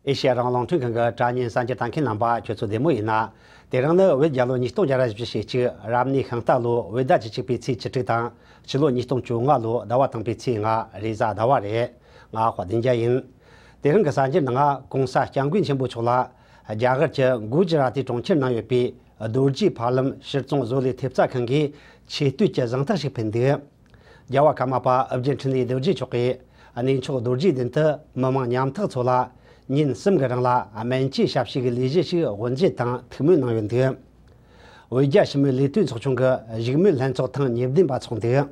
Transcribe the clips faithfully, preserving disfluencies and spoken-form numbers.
ཨེ་ཤེ་ཡ་རང་དབང་རླུང་འཕྲིན་ཁང་གི་དྲ་བརྙན་གསར་འགྱུར་ལྟ་མཁན་རྣམ་པ་ཁྱོད་ཚོ་བདེ་མོ་ཡིན་ན། དེ་རིང་ནི་བོད་རྒྱལ་ལོ་ཉིས་སྟོང་བརྒྱ་ར་བཞི་བཅུ་ཞེ་གཅིག་རབ་གནས་ཤིང་རྟ་ལོ་བོད་ཟླ་བཅུ་གཅིག་པའི་ཚེས་བཅུ་དྲུག་དང་ཕྱི་ལོ་ཉིས་སྟོང་བཅོ་ལྔ་ལོ་ཟླ་བ་དང་པོའི་ཚེས་ལྔ་རེས་གཟའ་ཟླ་བ་རེད། ང་དཔལ་ལྡན་རྒྱལ་ཡིན། དེ་རིང་གི་གསར་འགྱུར་ནང་༸གོང་ས་སྐྱབས་མགོན་ཆེན་པོ་མཆོག་ལ་རྒྱ་གར་གྱི་གུ་ཇི་ར་ཏི་གྲོང་ཁྱེར་ནང་ཡོད་པའི་རྡོ་རྗེ་ཕ་ལམ་ཕྱིར་ཚོང་བཟོ་ལས་ཐེབས་རྩ་ཁང་གིས་ཆེ་བསྟོད་ཀྱི་གཟེངས་རྟགས་ཤིག་ཕུལ་འདུག་རྒྱལ་བ་ཀརྨ་པ་ཨོ་རྒྱན་འཕྲིན་ལས་རྡོ་རྗེ་མཆོག་གིས་གནས་མཆོག་རྡོ་རྗེ་གདན་དུ་མི་མང་ཉམ་ཐག་ཚོ་ལ་ཉིན་གསུམ་གྱི་རིང་ལ་སྨན་བཅོས་ཞབས་ཞུ་གི་ལས་གཞི་ཞིག་དབུ་འབྱེད་དང་ཐུགས་སྨོན་གནང་ཡོད་འདུག་བོད་རྒྱ་ཞི་མོལ་ལས་དོན་ཚོགས་ཆུང་གི་བཞུགས་མོལ་ལྷན་ཚོགས་ཐེངས་ཉེར་བདུན་པ་འཚོགས་འདུག་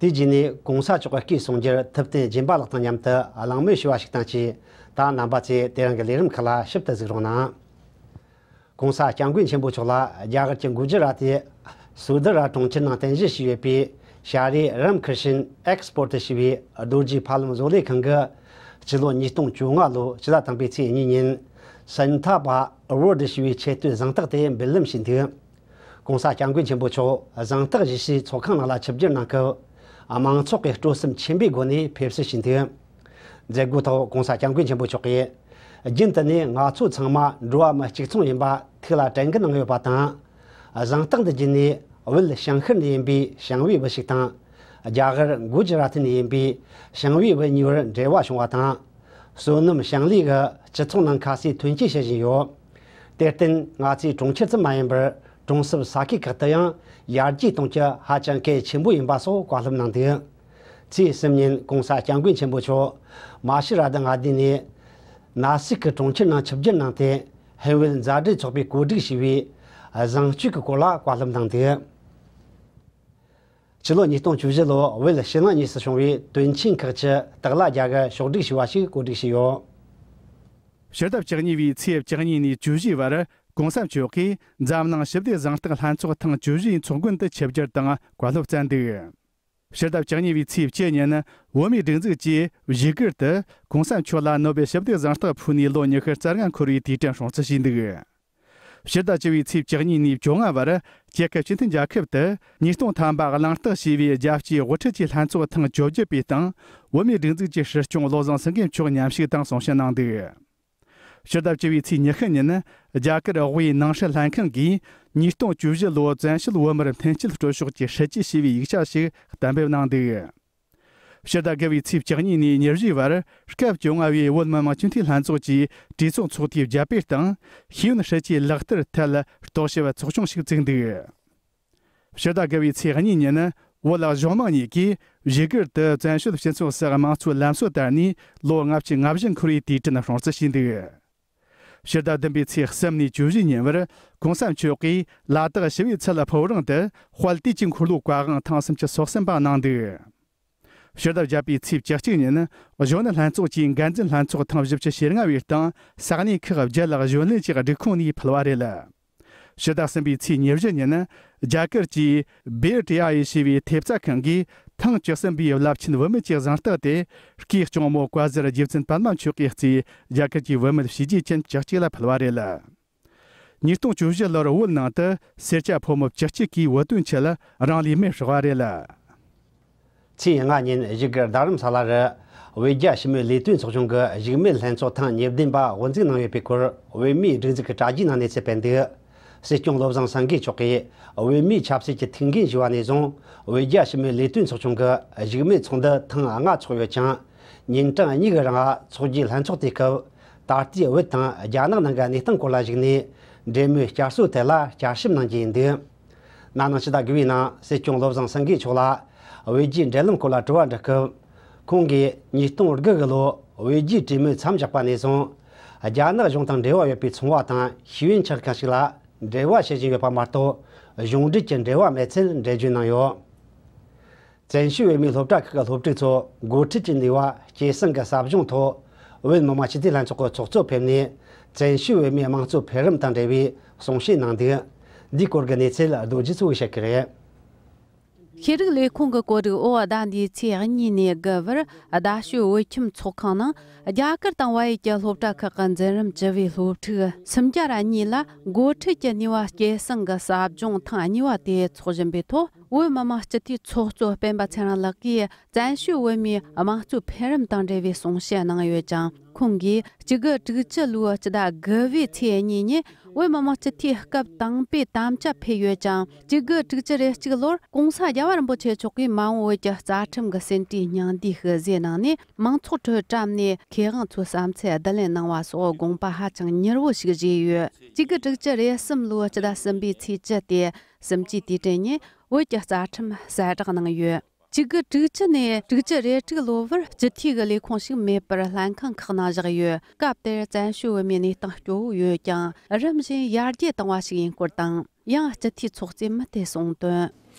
དེའི་རྗེས་ནས་༸གོང་ས་མཆོག་གི་སྐུའི་གསུང་སྒྱུར་ཐུབ་བསྟན་སྦྱིན་པ་ལགས་དང་མཉམ་དུ་གླེང་མོལ་ཞུ་བ་ཞིག་དང་བཅས། ད་རྣམ་པ་ཚོས་དེ་རིང་གི་ལས་རིམ་ཁག་ལ་ཞིབ་ཏུ་གཟིགས་རོགས་གནང་། ༸གོང་ས་སྐྱབས་མགོན་ཆེན་པོ་མཆོག་ལ་རྒྱ་གར་གྱི་གུ་ཇི་ར་ཏི་སུ་དི་ར་གྲོང་ཁྱེར་ནང་རྟེན་གཞི་བྱས་ཡོད་པའི་ཤ་རི་རམ་ཁི་ཤན་ཨེགས་པོར་ཊི་ཞེས་པའི་རྡོ་རྗེ་ཕ་ལམ་བཟོ་ལས་ཁང་གིས་ཕྱི་ལོ་ཉིས་སྟོང་བཅོ་ལྔ་ལོ་ཕྱི་ཟླ་དང་པོའི་ཚེས་གཉིས་ཉིན་སན་ཐ་པ་ཨ་ཝར་ཌི་ཞེས་པའི་ཆེ་བསྟོད་གཟེངས་རྟགས་དེ་འབུལ་ལམ་བྱས་འདུག ༸གོང་ས་སྐྱབས་མགོན་ཆེན་པོ་མཆོག་གཟེངས་རྟགས་བཞེས་སའི་ཚོགས་ཁང་ནང་ལ་ཆིབས་བསྒྱུར་གནང་སྐབས། མང་ཚོགས་ཀྱིས་སྤྲོ་སེམས་ཆེན་པོའི་སྒོ་ནས་ཕེབས་བསུ་བྱས་འདུག་མཛད་སྒོའི་ཐོག་༸གོང་ས་སྐྱབས་མགོན་ཆེན་པོ་མཆོག་གིས། རྒྱུན་དུ་ནས་ང་ཚོ་ཚང་མ་འགྲོ་བ་མི་གཅིག་མཚུངས་ཡིན་པ་ཐུགས་ལ་དྲན་གྱི་གནང་ཡོད་པ་དང་། གཟེངས་རྟགས་འདི་བརྒྱུད་ནས་བོད་ཞིང་ཤར་ནས་ཡིན་པའི་ཞིང་པའི་བུ་ཞིག་དང་། རྒྱ་གར་གུ་ཇི་ར་ཏི་ནས་ཡིན་པའི་ཞིང་པའི་བུ་གཉིས་བར་འབྲེལ་བ་བྱུང་བ་དང་། བསོད་ནམས་ཞིང་ལས་ཀྱིས་སྤྱི་ཚོགས་ནང་ཁ་གསབ་ཐོན་སྐྱེད་བྱེད་བཞིན་ཡོད། དེར་བརྟེན་ང་ཚོས་གྲོང་ཁྱེར་ཙམ་མ་ཡིན་པར་གྲོང་གསེབ་ས་ཁུལ་ཁག་ཏུ་ཡང་ཡར་རྒྱས་གཏོང་རྒྱུ་ཧ་ཅང་གལ་ཆེན་པོ་ཡིན་པ་སོགས་བཀའ་སློབ་གནང་འདུག་ཚེས་གསུམ་ཉིན་༸གོང་ས་སྐྱབས་མགོན་ཆེན་པོ་མཆོག་མ་ཧྲི་ར་ཏི་མངའ་སྡེ་ནས་ན་སིག་གི་གྲོང་ཁྱེར་ནང་ཆིབས་བསྒྱུར་གནང་སྟེ། ཧིན་བོད་མཛའ་འབྲེལ་ཚོགས་པས་གོ་སྒྲིག་བྱས་པའི་བཟང་སྤྱོད་ཀྱི་སྐོར་ལ་བཀའ་སློབ་གནང་འདུག་ཕྱི་ལོ་ཉིས་སྟོང་བཅུ་བཞི་ལོ་བོད་ཕྱི་ནང་གཉིས་སུ་བྱུང་བའི་དོན་ཆེན་ཁག་ཅིག་སྟག་ལྷ་རྒྱལ་གྱིས་ཕྱོགས་སྒྲིག་བྱས་པ་ཞིག་གོ་སྒྲིག་བྱས་ཡོད། ཕྱི་ཟླ་བཅུ་གཉིས་པའི་ཚེས་བཅུ་གཉིས་ནས་བཅུ་བཞིའི་བར་༸གོང་ས་མཆོག་གིས་འཛམ་གླིང་ཞི་བདེ་གཟེངས་རྟགས་ལྷན་ཚོགས་ཐེངས་བཅུ་བཞི་ཡི་ཚོགས་མགོན་དུ་ཆིབས་བསྒྱུར་དང་བཀའ་སློབ་སྩལ་འདུག་ཕྱི་ཟླ་བཅུ་གཉིས་པའི་ཚེས་བཅུ་ཉིན་བོད་མིའི་སྒྲིག་འཛུགས་ཀྱིས་བཞུགས་སྒར་དུ་༸གོང་ས་མཆོག་ལ་ནོ་བེལ་ཞི་བདེ་གཟེངས་རྟགས་ཕུལ་ནས་ལོ་ཉི་ཤུ་རྩ་ལྔ་འཁོར་བའི་དུས་དྲན་སྲུང་བརྩི་བྱས་འདུག་ཕྱི་ཟླ་བཅུ་བའི་ཚེས་བཅུ་གཉིས་ནས་བཅོ་ལྔ་བར་རྒྱ་གར་སྤྱི་མཐུན་རྒྱལ་ཁབ་ཏུ་ཉིས་སྟོང་ཐམ་པ་གླེང་སྟེགས་ཞེས་པའི་རྒྱལ་སྤྱིའི་དབུ་ཁྲིད་ཀྱི་ལྷན་ཚོགས་ཐེངས་བཅོ་བརྒྱད་པའི་སྟེང་བོད་མིའི་སྒྲིག་འཛུགས་ཀྱི་སྲིད་སྐྱོང་བློ་བཟང་སེང་གེ་མཆོག་མཉམ་ཞུགས་དང་གསུང་བཤད་གནང་འདུག་ཕྱི་ཟླ་བཅུ་བའི་ཚེས་ཉི་ཤུ་ཉིན་རྒྱ་གར་དབུས་ནང་སྲིད་ལྷན་ཁང་གིས་ཉིས་སྟོང་བཅུ་བཞི་ལོའི་བཙན་བྱོལ་བོད་མིར་མཐུན་རྐྱེན་སྤྲོད་ཕྱོགས་ཀྱི་སྲིད་ཇུས་ཞེས་པའི་ཡིག་ཆ་ཞིག་གཏན་འབེབས་གནང་འདུག་ཕྱི་ཟླ་དགུ་བའི་ཚེས་བཅུ་གཉིས་ནས་ཉེར་བཞིའི་བར་སྐབས་བཅོ་ལྔ་བའི་བོད་མི་མང་སྤྱི་འཐུས་ལྷན་ཚོགས་ཀྱིས་གྲོས་ཚོགས་ཚོགས་དུས་བརྒྱད་པའི་སྟེང་ཤེས་ཡོན་སྲིད་ཇུས་ལག་བསྟར་ཐད་རྟོག་ཞིབ་ཚོགས་ཆུང་ཞིག་བཙུགས་འདུག་ཕྱི་ཟླ་དགུ་བའི་ཚེས་གཉིས་ཉིན་བོད་གཞུང་མང་གཉིས་ཀྱིས་བཞུགས་སྒར་དུ་བཙན་བྱོལ་སྤྱི་ཚོགས་སུ་དམངས་གཙོའི་ལམ་སྲོལ་དར་ནས་ལོ་ལྔ་བཅུ་ང་བཞི་འཁོར་བའི་དུས་དྲན་སྲུང་བརྩི་བྱས་འདུག་ཕྱི་ཟླ་བདུན་པའི་ཚེས་གསུམ་ནས་བཅུ་བཞི་ཉིན་བར་༸གོང་ས་མཆོག་གིས་ལ་དྭགས་ཞི་བའི་ཚལ་ཕོ་བྲང་དུ་དཔལ་དུས་ཀྱི་འཁོར་ལོའི་བཀའ་དབང་ཐེངས་སུམ་ཅུ་སོ་གསུམ་པ་གནང་འདུག་ཕྱི་ཟླ་བརྒྱད་པའི་ཚེས་བཅུ་གཅིག་ཉིན་གཞོན་ནུ་ལྷན་ཚོགས་ཀྱི་འགན་འཛིན་ལྷན་ཚོགས་ཐེངས་བཞི་བཅུ་ཞེ་ལྔ་པའི་སྟེང་ས་གནས་ཁག་བརྒྱད་ལ་གཞོན་ལྷན་གྱི་སྒྲིག་ཁོངས་ནས་ཕུལ་བ་རེད། ཕྱི་ཟླ་གསུམ་པའི་ཚེས་ཉེར་བཞི་ཉིན་རྒྱ་གར་གྱི་བེ་ཏི་ཨ་ཡི་ཞེས་པའི་ཐེབས་རྩ་ཁང་གིས་ཐེངས་བཅུ་གསུམ་པའི་རླབས་ཆེན་བུད་མེད་ཀྱི་གཟེངས་རྟགས་དེ་སྐུའི་གཅུང་མོ་བཀའ་ཟུར་རྗེ་བཙུན་པདྨ་མཆོག་གིས་གཙོས་རྒྱ་གར་གྱི་བུད་མེད་བྱས་རྗེས་ཅན་བཅུ་གཅིག་ལ་ཕུལ་བ་རེད། ཉིས་སྟོང་བཅུ་བཞི་ལོར་བོད་ནང་དུ་སེར་སྐྱ་ཕོ་མོ་བཅུ་གཅིག་གིས་བོད་དོན་ཆེད་རང་ལུས་མེར་བསྲེགས་པ་རེད། ཚེས་ལྔ་ཉིན་བཞུགས་སྒར་རྡ་རམ་ས་ལ་རུ་བོད་རྒྱ་ཞི་མོལ་ལས་དོན་ཚོགས་ཆུང་གི་བཞུགས་མོལ་ལྷན་ཚོགས་ཐེངས་ཉེར་བདུན་པ་དབུ་འཛུགས་གནང་ཡོད་པའི་སྐོར་བོད་མིའི་སྒྲིག་འཛུགས་ཀྱི་དྲ་རྒྱའི་ནང་གནས་ཚུལ་སྤེལ་འདུག་སྲིད་སྐྱོང་བློ་བཟང་སེང་གེ་མཆོག་གིས་བོད་མིའི་ཆབ་སྲིད་ཀྱི་ཐུགས་འགན་ཞུས་པ་ནས་བཟུང་བོད་རྒྱ་ཞི་མོལ་ལས་དོན་ཚོགས་ཆུང་གི་བཞུགས་མོལ་ཚོགས་འདུ་ཐེངས་ལྔ་འཚོགས་ཡོད་ཀྱང་། ཉིན་གྲངས་གཉིས་ཀྱི་རིང་ཚོགས་རྒྱུའི་ལྷན་ཚོགས་དེའི་སྐབས་ད་ལྟའི་བོད་དང་རྒྱ་ནག་ནང་གི་གནས་སྟངས་སྐོར་ལ་གཞིགས་ནས་འབྲེལ་མོལ་བསྐྱར་གསོ་ཐད་ལ་བསྐྱར་ཞིབ་གནང་རྒྱུ་ཡིན་འདུག་ན་ནིང་ཕྱི་ཟླ་དགུ་པའི་ནང་སྲིད་སྐྱོང་བློ་བཟང་སེང་གེ་མཆོག་ལ་བོད་རྒྱའི་འབྲེལ་ལམ་སྐོར་ལ་དྲི་བ་འདྲི་སྐབས། ཁོང་གིས་ཉིས་སྟོང་དགུ་གི་ལོ་བོད་རྒྱའི་གྲོས་མོལ་མཚམས་བཞག་པ་ནས་བཟུང་རྒྱ་ནག་གཞུང་དང་འབྲེལ་བ་ཡོད་པའི་ཚོང་པ་དང་ཤེས་ཡོན་ཆེད་མཁན་ཞིག་ལ་འབྲེལ་བ་བྱེད་བཞིན་ཡོད་པ་མ་གཏོགས་གཞུང་འབྲེལ་གྱི་འབྲེལ་བ་མེད་ཚུལ་འགྲེལ་བརྗོད་གནང་ཡོད། བཙན་བྱོལ་བོད་མིའི་སློབ་གྲྭ་ཁག་གི་སློབ་ཕྲུག་ཚོ་འགོ་ཁྲིད་ཀྱི་ནུས་པ་སྐྱེད་སྲིང་གི་ཟབ་སྦྱོང་ཐོག་བོད་མི་མང་སྤྱི་འཐུས་ལྷན་ཚོགས་ཀྱི་ཚོགས་གཙོ་ཕེབས་ནས་བཙན་བྱོལ་བོད་མིའི་དམངས་གཙོ་འཕེལ་རིམ་དང་འབྲེལ་བའི་གསུང་བཤད་གནང་འདུག་འདིའི་སྐོར་གྱི་གནས་ཚུལ་རྡོ་རྗེ་མཚོ་གིས་བཤད་ཀྱི་རེད། ཤེས་རིག་ལས་ཁུངས་ཀྱི་བཀོད་སྒྲིག་འོག་ཟླ་འདིའི་ཚེས་གཉིས་ནས་དགུ་བར་རྡ་ཤོད་བོད་ཁྱིམ་ཚོགས་ཁང་ནང་རྒྱ་གར་དང་བལ་ཡུལ་གྱི་སློབ་གྲྭ་ཁག་གི་འཛིན་རིམ་བཅུ་པའི་སློབ་ཕྲུག་སུམ་བརྒྱ་ར་གཉིས་ལ་འགོ་ཁྲིད་ཀྱི་ནུས་པ་སྐྱེད་སྲིང་གི་ཟབ་སྦྱོང་ཐེངས་གཉིས་པ་དེ་འཚོགས་བཞིན་པའི་ཐོག་བོད་མི་མང་སྤྱི་འཐུས་ཚོགས་གཙོ་སྤེན་པ་ཚེ་རིང་ལགས་ཀྱིས་བཙན་བྱོལ་བོད་མིའི་དམངས་གཙོའི་འཕེལ་རིམ་དང་འབྲེལ་བའི་གསུང་བཤད་གནང་ཡོད་ཅིང་ ཁོང་གིས་གཅིག་དགུ་དྲུག་ཅུ་ལོའི་སྤྱི་ཟླ་དགུ་བའི་ཚེས་གཉིས་ཉིན་བོད་མི་མང་སྤྱི་འཐུས་སྐབས་དང་པོའི་དམ་བཅའ་ཕེབས་ཡོད་ཅིང་། གཅིག་དགུ་དྲུག་ཅུ་རེ་གཅིག་ལོར་༸གོང་ས་རྒྱལ་བ་རིན་པོ་ཆེ་མཆོག་གིས་མ་འོངས་བོད་ཀྱི་རྩ་ཁྲིམས་ཀྱི་ཟིན་བྲིས་སྙིང་བསྡུས་ཤིག་བཟོས་གནང་ནས། མང་ཚོགས་ཁྲོད་བཀྲམ་ནས་མཁས་དབང་ཚོའི་བསམ་ཚུལ་བསྡུ་ལེན་གནང་བ་སོགས་དགོངས་པ་ཧ་ཅང་མྱུར་བོ་ཞིག་བཞེས་ཡོད། གཅིག་དགུ་དྲུག་ཅུ་རེ་གསུམ་ལོའི་སྤྱི་ཟླ་གསུམ་པའི་ཚེས་བཅུ་སྟེ། གསུམ་བཅུའི་དུས་དྲན་ཉིན་བོད་ཀྱི་རྩ་ཁྲིམས་གསལ་བསྒྲགས་གནང་ཡོད། གཅིག་དགུ་དྲུག་ཅུ་ནས་དྲུག་ཅུ་རེ་དྲུག་ལོ་བར་སྤྱི་འཐུས་ཀྱི་ལས་ཁུངས་ཤིག་མེད་པར་ལྷན་ཁང་ཁག་ནང་བཞག་ཡོད། སྐབས་དེར་བཙན་བྱོལ་བོད་མིའི་གནས་སྟངས་སྐྱོ་བོ་ཡོད་ཀྱང་། རིམ་བཞིན་ཡར་རྒྱས་བཏང་བ་ཞིག་ཡིན་སྐོར་དང་། ཡང་སྤྱི་འཐུས་ཚོགས་གཙོས་མི་དེས་གསུངས་དོན།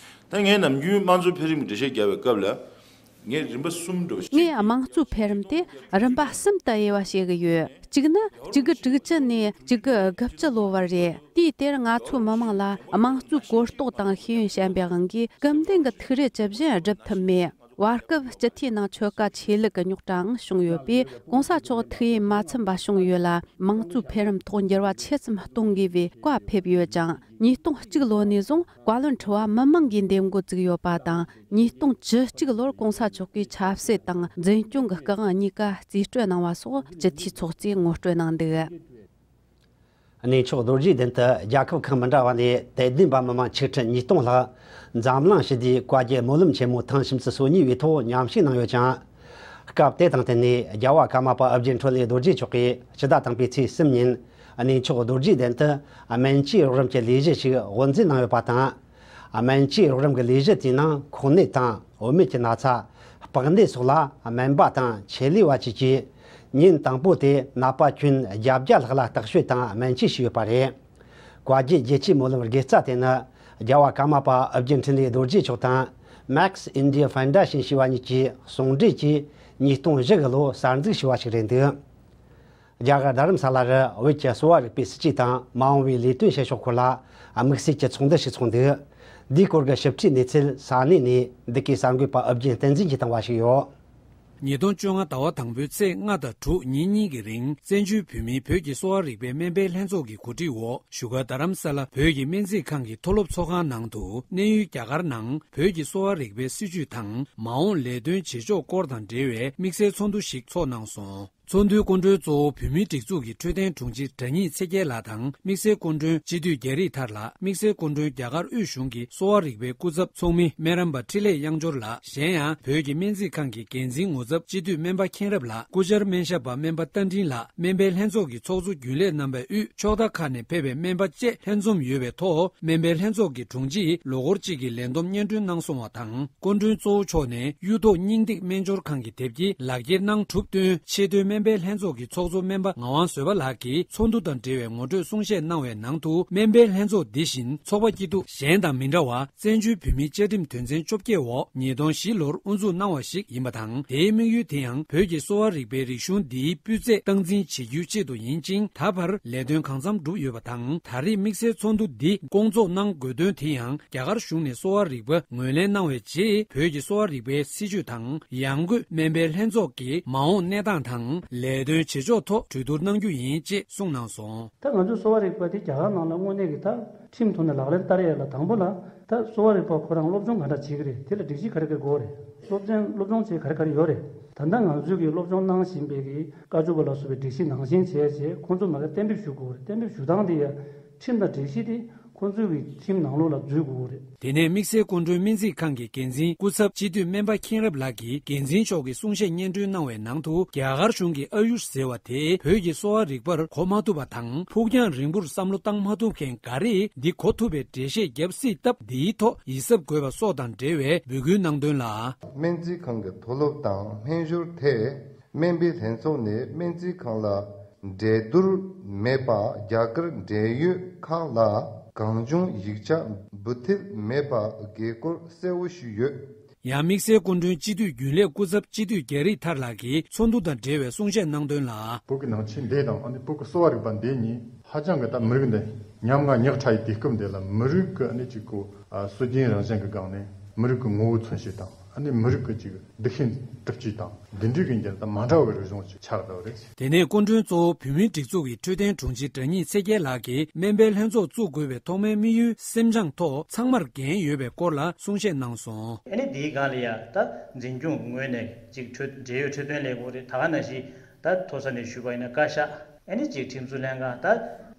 ད་ངས་ནམ་རྒྱུན་དམངས་གཙོའི་འཕེལ་རིམ་འགྲེལ་བཤད་རྒྱག་པའི་སྐབས་ལ། ངས་རིམ་པ་གསུམ་འགྲོ་བ་ཞིག་ངས་དམངས་གཙོའི་འཕེལ་རིམ་དེ་རིམ་པ་གསུམ་དུ་དབྱེ་བ་ཕྱེ་གི་ཡོད། གཅིག་ནི་གཅིག་དགུ་དྲུག་ཅུ་ནས་གཅིག་དགུ་དགུ་བཅུ་ལོ་བར་རེད། དུས་དེར་ང་ཚོའི་མི་མང་ལ་དམངས་གཙོའི་གོ་རྟོགས་དང་ཤེས་ཡོན་ཞན་པའི་དབང་གིས་སྐུ་མདུན་གྱི་ཐུགས་རེ་ཇི་བཞིན་སྒྲུབ་ཐུབ་མེད། བར་སྐབས་སྤྱི་འཐུས་ནང་ཆོལ་ཁ་ཆོས་ལུགས་ཀྱི་རྙོག་དྲའང་བྱུང་ཡོད་པས། ༸གོང་ས་མཆོག་ཐུགས་ཡིད་མ་ཚིམ་པ་བྱུང་ཡོད་ལ། དམངས་གཙོའི་འཕེལ་རིམ་ཐོག་འགྱུར་བ་ཆེ་ཙམ་གཏོང་དགོས་པའི་བཀའ་ཕེབས་ཡོད་ཅིང་། ཉིས་སྟོང་གཅིག་ལོ་ནས་བཟུང་བཀའ་བློན་ཁྲི་པ་མི་མང་གིས་འདེམས་འགོ་བཙུགས་ཡོད་པ་དང་། ཉིས་སྟོང་བཅུ་གཅིག་ལོར་༸གོང་ས་མཆོག་གིས་ཆབ་སྲིད་དང་འཛིན་སྐྱོང་གི་སྐུ་དབང་གཉིས་ཀ་རྩིས་སྤྲོད་གནང་བ་སོགས་སྤྱི་འཐུས་ཚོགས་གཙོས་ངོ་སྤྲོད་གནང་འདུག། གནས་མཆོག་རྡོ་རྗེ་གདན་དུ་རྒྱལ་ཁབ་ཁག་མི་འདྲ་བ་ནས་དད་ལྡན་པ་མི་མང་ཆིག་ཁྲི་ཉིས་སྟོང་ལྷག་འཛམ་གླིང་ཞི་བདེའི་བཀའ་བརྒྱུད་སྨོན་ལམ་ཆེན་མོ་ཐེངས་སུམ་ཅུ་སོ་གཉིས་པའི་ཐོག་མཉམ་ཞུགས་གནང་ཡོད་ཅིང་། སྐབས་དེ་དང་བསྟུན་ནས་རྒྱལ་བ་ཀརྨ་པ་ཨོ་རྒྱན་འཕྲིན་ལས་རྡོ་རྗེ་མཆོག་གིས་ཕྱི་ཟླ་དང་པོའི་ཚེས་གསུམ་ཉིན་གནས་མཆོག་རྡོ་རྗེ་གདན་དུ་སྨན་བཅོས་རོགས་རམ་གྱི་ལས་གཞི་ཞིག་དབུ་འཛུགས་གནང་ཡོད་པ་དང་། སྨན་བཅོས་རོགས་རམ་གྱི་ལས་གཞི་དེའི་ནང་ཁོ་ནད་དང་བུད་མེད་ཀྱི་ན་ཚ། པགས་ནད་སོགས་ལ་སྨན་པ་དང་ཆེད་ལས་པ་བཅས་ཀྱིས་ཉིན་དང་པོ་དེ་ནད་པ་ཁྱོན་བརྒྱད་བརྒྱ་ལྷག་ལ་བརྟག་དཔྱད་དང་སྨན་བཅོས་བྱས་ཡོད་པ་རེད། བཀའ་བརྒྱུད་རྒྱལ་གཅེས་སྨོན་ལམ་དགེ་རྩ་དེ་ནི་རྒྱལ་བ་ཀརྨ་པ་ཨོ་རྒྱན་འཕྲིན་ལས་རྡོ་རྗེ་མཆོག་དང་Max India Foundation ཞེས་པ་གཉིས་ཀྱིས་ཟུང་འབྲེལ་གྱིས་ཉིས་སྟོང་བཞི་གི་ལོ་གསར་འཛུགས་བྱས་པ་ཞིག་རེད་འདུག། རྒྱ་གར་རྡ་རམ་ས་ལ་རུ་བོད་ཀྱི་གསོ་བ་རིག་པའི་སྲིད་བྱུས་དང་མ་འོངས་པའི་ལས་དོན་བྱེད་ཕྱོགས་སྐོར་ལ་དམིགས་བསལ་གྱི་ཚོགས་འདུ་ཞིག་ཚོགས་འདུག། འདིའི་སྐོར་གྱི་ཞིབ་ཕྲའི་གནས་ཚུལ་ས་གནས་ནས་འདི་གའི་གསར་འགོད་པ་ཨོ་རྒྱན་བསྟན་འཛིན་གྱིས་བཏང་བ་ཞིག་ཡོད། ཉིས་སྟོང་བཅོ་ལྔ་ཟླ་བ་དང་པོའི་ཚེས་ལྔ་དང་དྲུག་ཉིན་གཉིས་ཀྱི་རིང་བཙན་བྱོལ་བོད་མིའི་བོད་ཀྱི་གསོ་བ་རིག་པའི་སྨན་པའི་ལྷན་ཚོགས་ཀྱི་གོ་སྒྲིག་འོག་བཞུགས་སྒར་རྡ་རམ་ས་ལ་བོད་ཀྱི་སྨན་རྩིས་ཁང་གི་མཐོ་སློབ་ཚོགས་ཁང་ནང་དུ་གནས་ཡུལ་རྒྱ་གར་ནང་བོད་ཀྱི་གསོ་བ་རིག་པའི་སྲིད་བྱུས་དང་མ་འོངས་ལས་དོན་བྱེད་ཕྱོགས་སྐོར་དང་འབྲེལ་བའི་དམིགས་བསལ་ཚོགས་འདུ་ཞིག་ཚོགས་གནང་སོང་། ཚོགས་འདུའི་སྐུ་མགྲོན་གཙོ་བོ་བོད་མིའི་སྒྲིག་འཛུགས་ཀྱི་འཕྲོད་བསྟེན་དྲུང་ཆེ་དྲ་ཉིད་ཚེ་རྒྱལ་ལགས་དང་དམིགས་བསལ་སྐུ་མགྲོན་སྤྱི་འཐུས་རྒྱ་རིགས་ཐར་ལགས། དམིགས་བསལ་སྐུ་མགྲོན་རྒྱ་གར་དབུས་གཞུང་གི་གསོ་བ་རིག་པའི་སྐུ་ཚབ་ཚོགས་མི་སྨན་རམས་པ་འཕྲིན་ལས་དབྱངས་འབྱོར་ལགས། གཞན་ཡང་བོད་ཀྱི་སྨན་རྩིས་ཁང་གི་འགན་འཛིན་ངོ་ཚབ་སྤྱི་འཐུས་སྨན་པ་མཁྱེན་རབ་ལགས། སྐུ་བཅར་སྨན་ཞབས་པ་སྨན་པ་རྟ་མགྲིན་ལགས། སྨན་པའི་ལྷན་ཚོགས་ཀྱི་ཚོགས་གཙོ་རྒྱུན་ལས་རྣམ་པའི་དབུས་ཕྱོགས་མཐའ་ཁག་ནས་ཕེབས་པའི་སྨན་པ་བཅས་ལྷན་འཛོམས་ཡོད་པའི་ཐོག་སྨན་པའི་ལྷན་ཚོགས་ཀྱི་དྲུང་ཆེས་ལོ་འཁོར་གཅིག་གི་ལས་བསྡོམས་སྙན་སྒྲོན་གནང་སོང་བ་དང་། སྐུ་མགྲོན་གཙོ་བོ་མཆོག་ནས་གཡུ་ཐོག་སྙིང་ཐིག་སྨན་སྦྱོར་ཁང་གི་དེབ་ཀྱི་ལག་འཁྱེར་གནང་གྲུབ་བསྟུན་ཆེས་མཐོའི་སྨན་པའི་ལྷན་ཚོགས་ཀྱི་ཚོགས་གཙོ་སྨན་པ་ངག་དབང་བཟོད་པ་ལགས་ཀྱིས་ཚོགས་འདུ་དང་འབྲེལ་བའི་ངོ་སྤྲོད་གསུང་བཤད་གནང་བའི་ནང་དུ། སྨན་པའི་ལྷན་ཚོགས་འདི་བཞིན་ཚོགས་པ་སྐྱིད་སྡུག་གཞན་དང་མི་འདྲ་བར་བཙན་བྱོལ་བོད་མིའི་བཅའ་ཁྲིམས་དོན་ཚན་བཅོ་བརྒྱད་འོག་ཉིས་སྟོང་བཞི་ལོར་དབུ་འཛུགས་གནང་བ་ཞིག་ཡིན་པ་དང་། དེའི་དམིགས་ཡུལ་དེ་ཡང་བོད་ཀྱི་གསོ་བ་རིག་པའི་རིག་གཞུང་འདིའི་སྤུས་ཚད་སྟངས་འཛིན་བྱེད་རྒྱུའི་ཆེད་དུ་ཡིན་ཅིང་། ད་བར་ལས་དོན་གང་འཚམ་བསྒྲུབས་ཡོད་པ་དང་། ད་རེས་དམིགས་བསལ་ཚོགས་འདུ་འདི་སྐོང་ཚོགས་གནང་དགོས་དོན་དེ་ཡང་རྒྱ་གར་གཞུང་ནས་གསོ་བ་རིག་པ་ངོས་ལེན་གནང་བའི་རྗེས། བོད་ཀྱི་གསོ་བ་རིག་པའི་སྲིད་བྱུས་དང་ཡང་སྒོས་སྨན་པའི་ལྷན་ཚོགས་ཀྱི་མ་འོངས་གནས་སྟངས་དང་ལས་དོན་བྱེད་ཕྱོགས་ཐོག་གྲོས་བསྡུར་གནང་རྒྱུ་ཡིན་ཅེས་གསུངས་གནང་སོང་། ད་ང་ཚོའི་གསོ་བ་རིག་པ་དེ་རྒྱ་གར་ནང་ལ་དངོས་གནས་ཀྱི་ད་ཁྲིམས་ཐོག་ནས་ལག་ལེན་བསྟར་ཡས་ལ་དང་པོ་ལ་ད་གསོ་བ་རིག་པ་ཁོ་རང་སློབ་སྦྱོང་ག་འདྲ་བྱེད་ཀྱི་རེད། དེ་ལ་སྒྲིག་གཞི་ག་རེ་ག་རེ་དགོས་རེད། སློབ་ཚན་སློབ་སྦྱོང་བྱེད་ག་རེ་ག་རེ་ཡོད་རེད། ད་ལྟ་ང་ཚོས་ཀྱི་སློབ་སྦྱོང་གནང་བཞིན་པའི་གི་བཀའ་བཅུ་པ་ལ་སོགས་པའི་སྒྲིག་གཞི་ནང་བཞིན་བྱས་རྗེས་ཁོང་ཚོ་མ་གི་གཏན་འབེབས་ཞུ་དགོས་རེད། གཏན་འབེབས་ཞུ་སྟངས་དེ་ཡ་ཁྲིམས་དང་སྒྲིག་གཞི་དེ་ཁོང་ཚོའི་གི་ཁྲིམས་ནང་ལོགས་ལ་འཛུལ་དགོས་རེད། དེ་ནས་དམིགས་བསལ་སྐུ་མགྲོན་སྨན་རྩིས་ཁང་གི་འགན་འཛིན་སྐུ་ཚབ་སྤྱི་འཐུས་སྨན་པ་མཁྱེན་རབ་ལགས་ཀྱིས་འགན་འཛིན་མཆོག་གི་གསུང་བཤད་སྙན་སྒྲོན་གནང་བའི་ནང་དུ། རྒྱ་གར་གཞུང་གིས་ཨ་ཡུཤ་ཟེར་བ་དེ་བོད་ཀྱི་གསོ་བ་རིག་པར་གོ་མ་ཐུབ་པ་དང་། ཕུགས་རྒྱང་རིང་པོར་བསམ་བློ་བཏང་མ་ཐུབ་མཁན་འགའ་རེས་འདི་གོ་ཐུབ་པའི་འགྲེལ་བཤད་བརྒྱབ་སྲིད་སྟབས། འདིའི་ཐོག་ཡིད་གཟབ་དགོས་པ་སོགས་དང་འབྲེལ་བའི་འབོད་སྐུལ་གནང་དོན་ལ། སྨན་རྩིས་ཁང་གི་མཐོ་སློབ་དང་སྨན་ཞོར་ཐད། སྨན་པའི་ལྷན་ཚོགས་ནས་སྨན་རྩིས་ཁང་ལ་འགྲན་བསྡུར་མེད་པ། རྒྱ་གར་འབྲེལ་ཡོད་ཁག་ལ་གང་བྱུང་ཡིག་ཆ་འབུལ་ཐབས་མེད་པ་དགོས་སྐོར་གསལ་བོ་ཞུས་ཡོད། ཡང་དམིགས་བསལ་སྐུ་མགྲོན་སྤྱི་འཐུས་རྒྱུན་ལས་སྐུ་ཚབ་སྤྱི་འཐུས་རྒྱ་རིགས་ཐར་ལགས་ཀྱིས་ཚོགས་འདུ་དང་འབྲེལ་བའི་གསུང་བཤད་གནང་དོན་ལ། བོད་ཀྱི་ནང་ཆོས་འདི་དང་ཨ་ནི་བོད་ཀྱི་གསོ་བ་རིག་པ་འདི་གཉིས་ཧ་ཅང་གི་ད་མི་རིགས་འདི་ཉམ་ང་ཉག་ཕྲ་ཡི་དུས་སྐབས་འདི་ལ་མི་རིགས་ཀྱི་ཨ་ནི་གཅིག་གོ་ཨ་སྲོལ་རྒྱུན་རང་བཞིན་གྱི་སྒང་ནས་མི་རིགས་ཀྱི་ངོ་བོ་མཚོན་བྱེད་དང་ཨ་ནི་མི་རིགས་ཀྱི་གཅིག་འདུ་ཤེས་གྲུབ་བྱེད་དང་འདི་འདྲའི་གི་འགྱུར་ལྡོག་མ་འདྲ་བའི་རིག་གཞུང་ཅིག་ཆགས་བསྡད་པ་རེད། དེ་ནས་སྐུ་མགྲོན་གཙོ་བོ་བོད་མིའི་སྒྲིག་འཛུགས་ཀྱི་འཕྲོད་བསྟེན་དྲུང་ཆེ་དྲ་ཉིད་ཚེ་རྒྱལ་ལགས་ཀྱིས་སྨན་པའི་ལྷན་ཚོགས་བཙུགས་དགོས་པའི་ཐོག་མའི་དམིགས་ཡུལ་སེམས་སྦྱངས་ཐོག་ཚང་མར་འགན་ཡོད་པའི་སྐོར་ལ་གསུང་བཤད་གནང་སོང་། ཨ་ནི་དེའི་སྒང་ལ་ཡ་ད་འཛིན་སྐྱོང་ངོས་ནས་ཅིག་འཕྲོད་འབྲེལ་ཡོད་འཕྲོད་བསྟེན་ལས་ཁུངས་རེད། ད་ག་ནང་བཞིན་ ད་མཐོ་ས་ནས་ཞུས་པ་ཡིན་ན་བཀའ་ཤག་ཨ་ནི་གཅིག་ཁྲིམས་བཟོ་ལྷན་ཁང་། ད་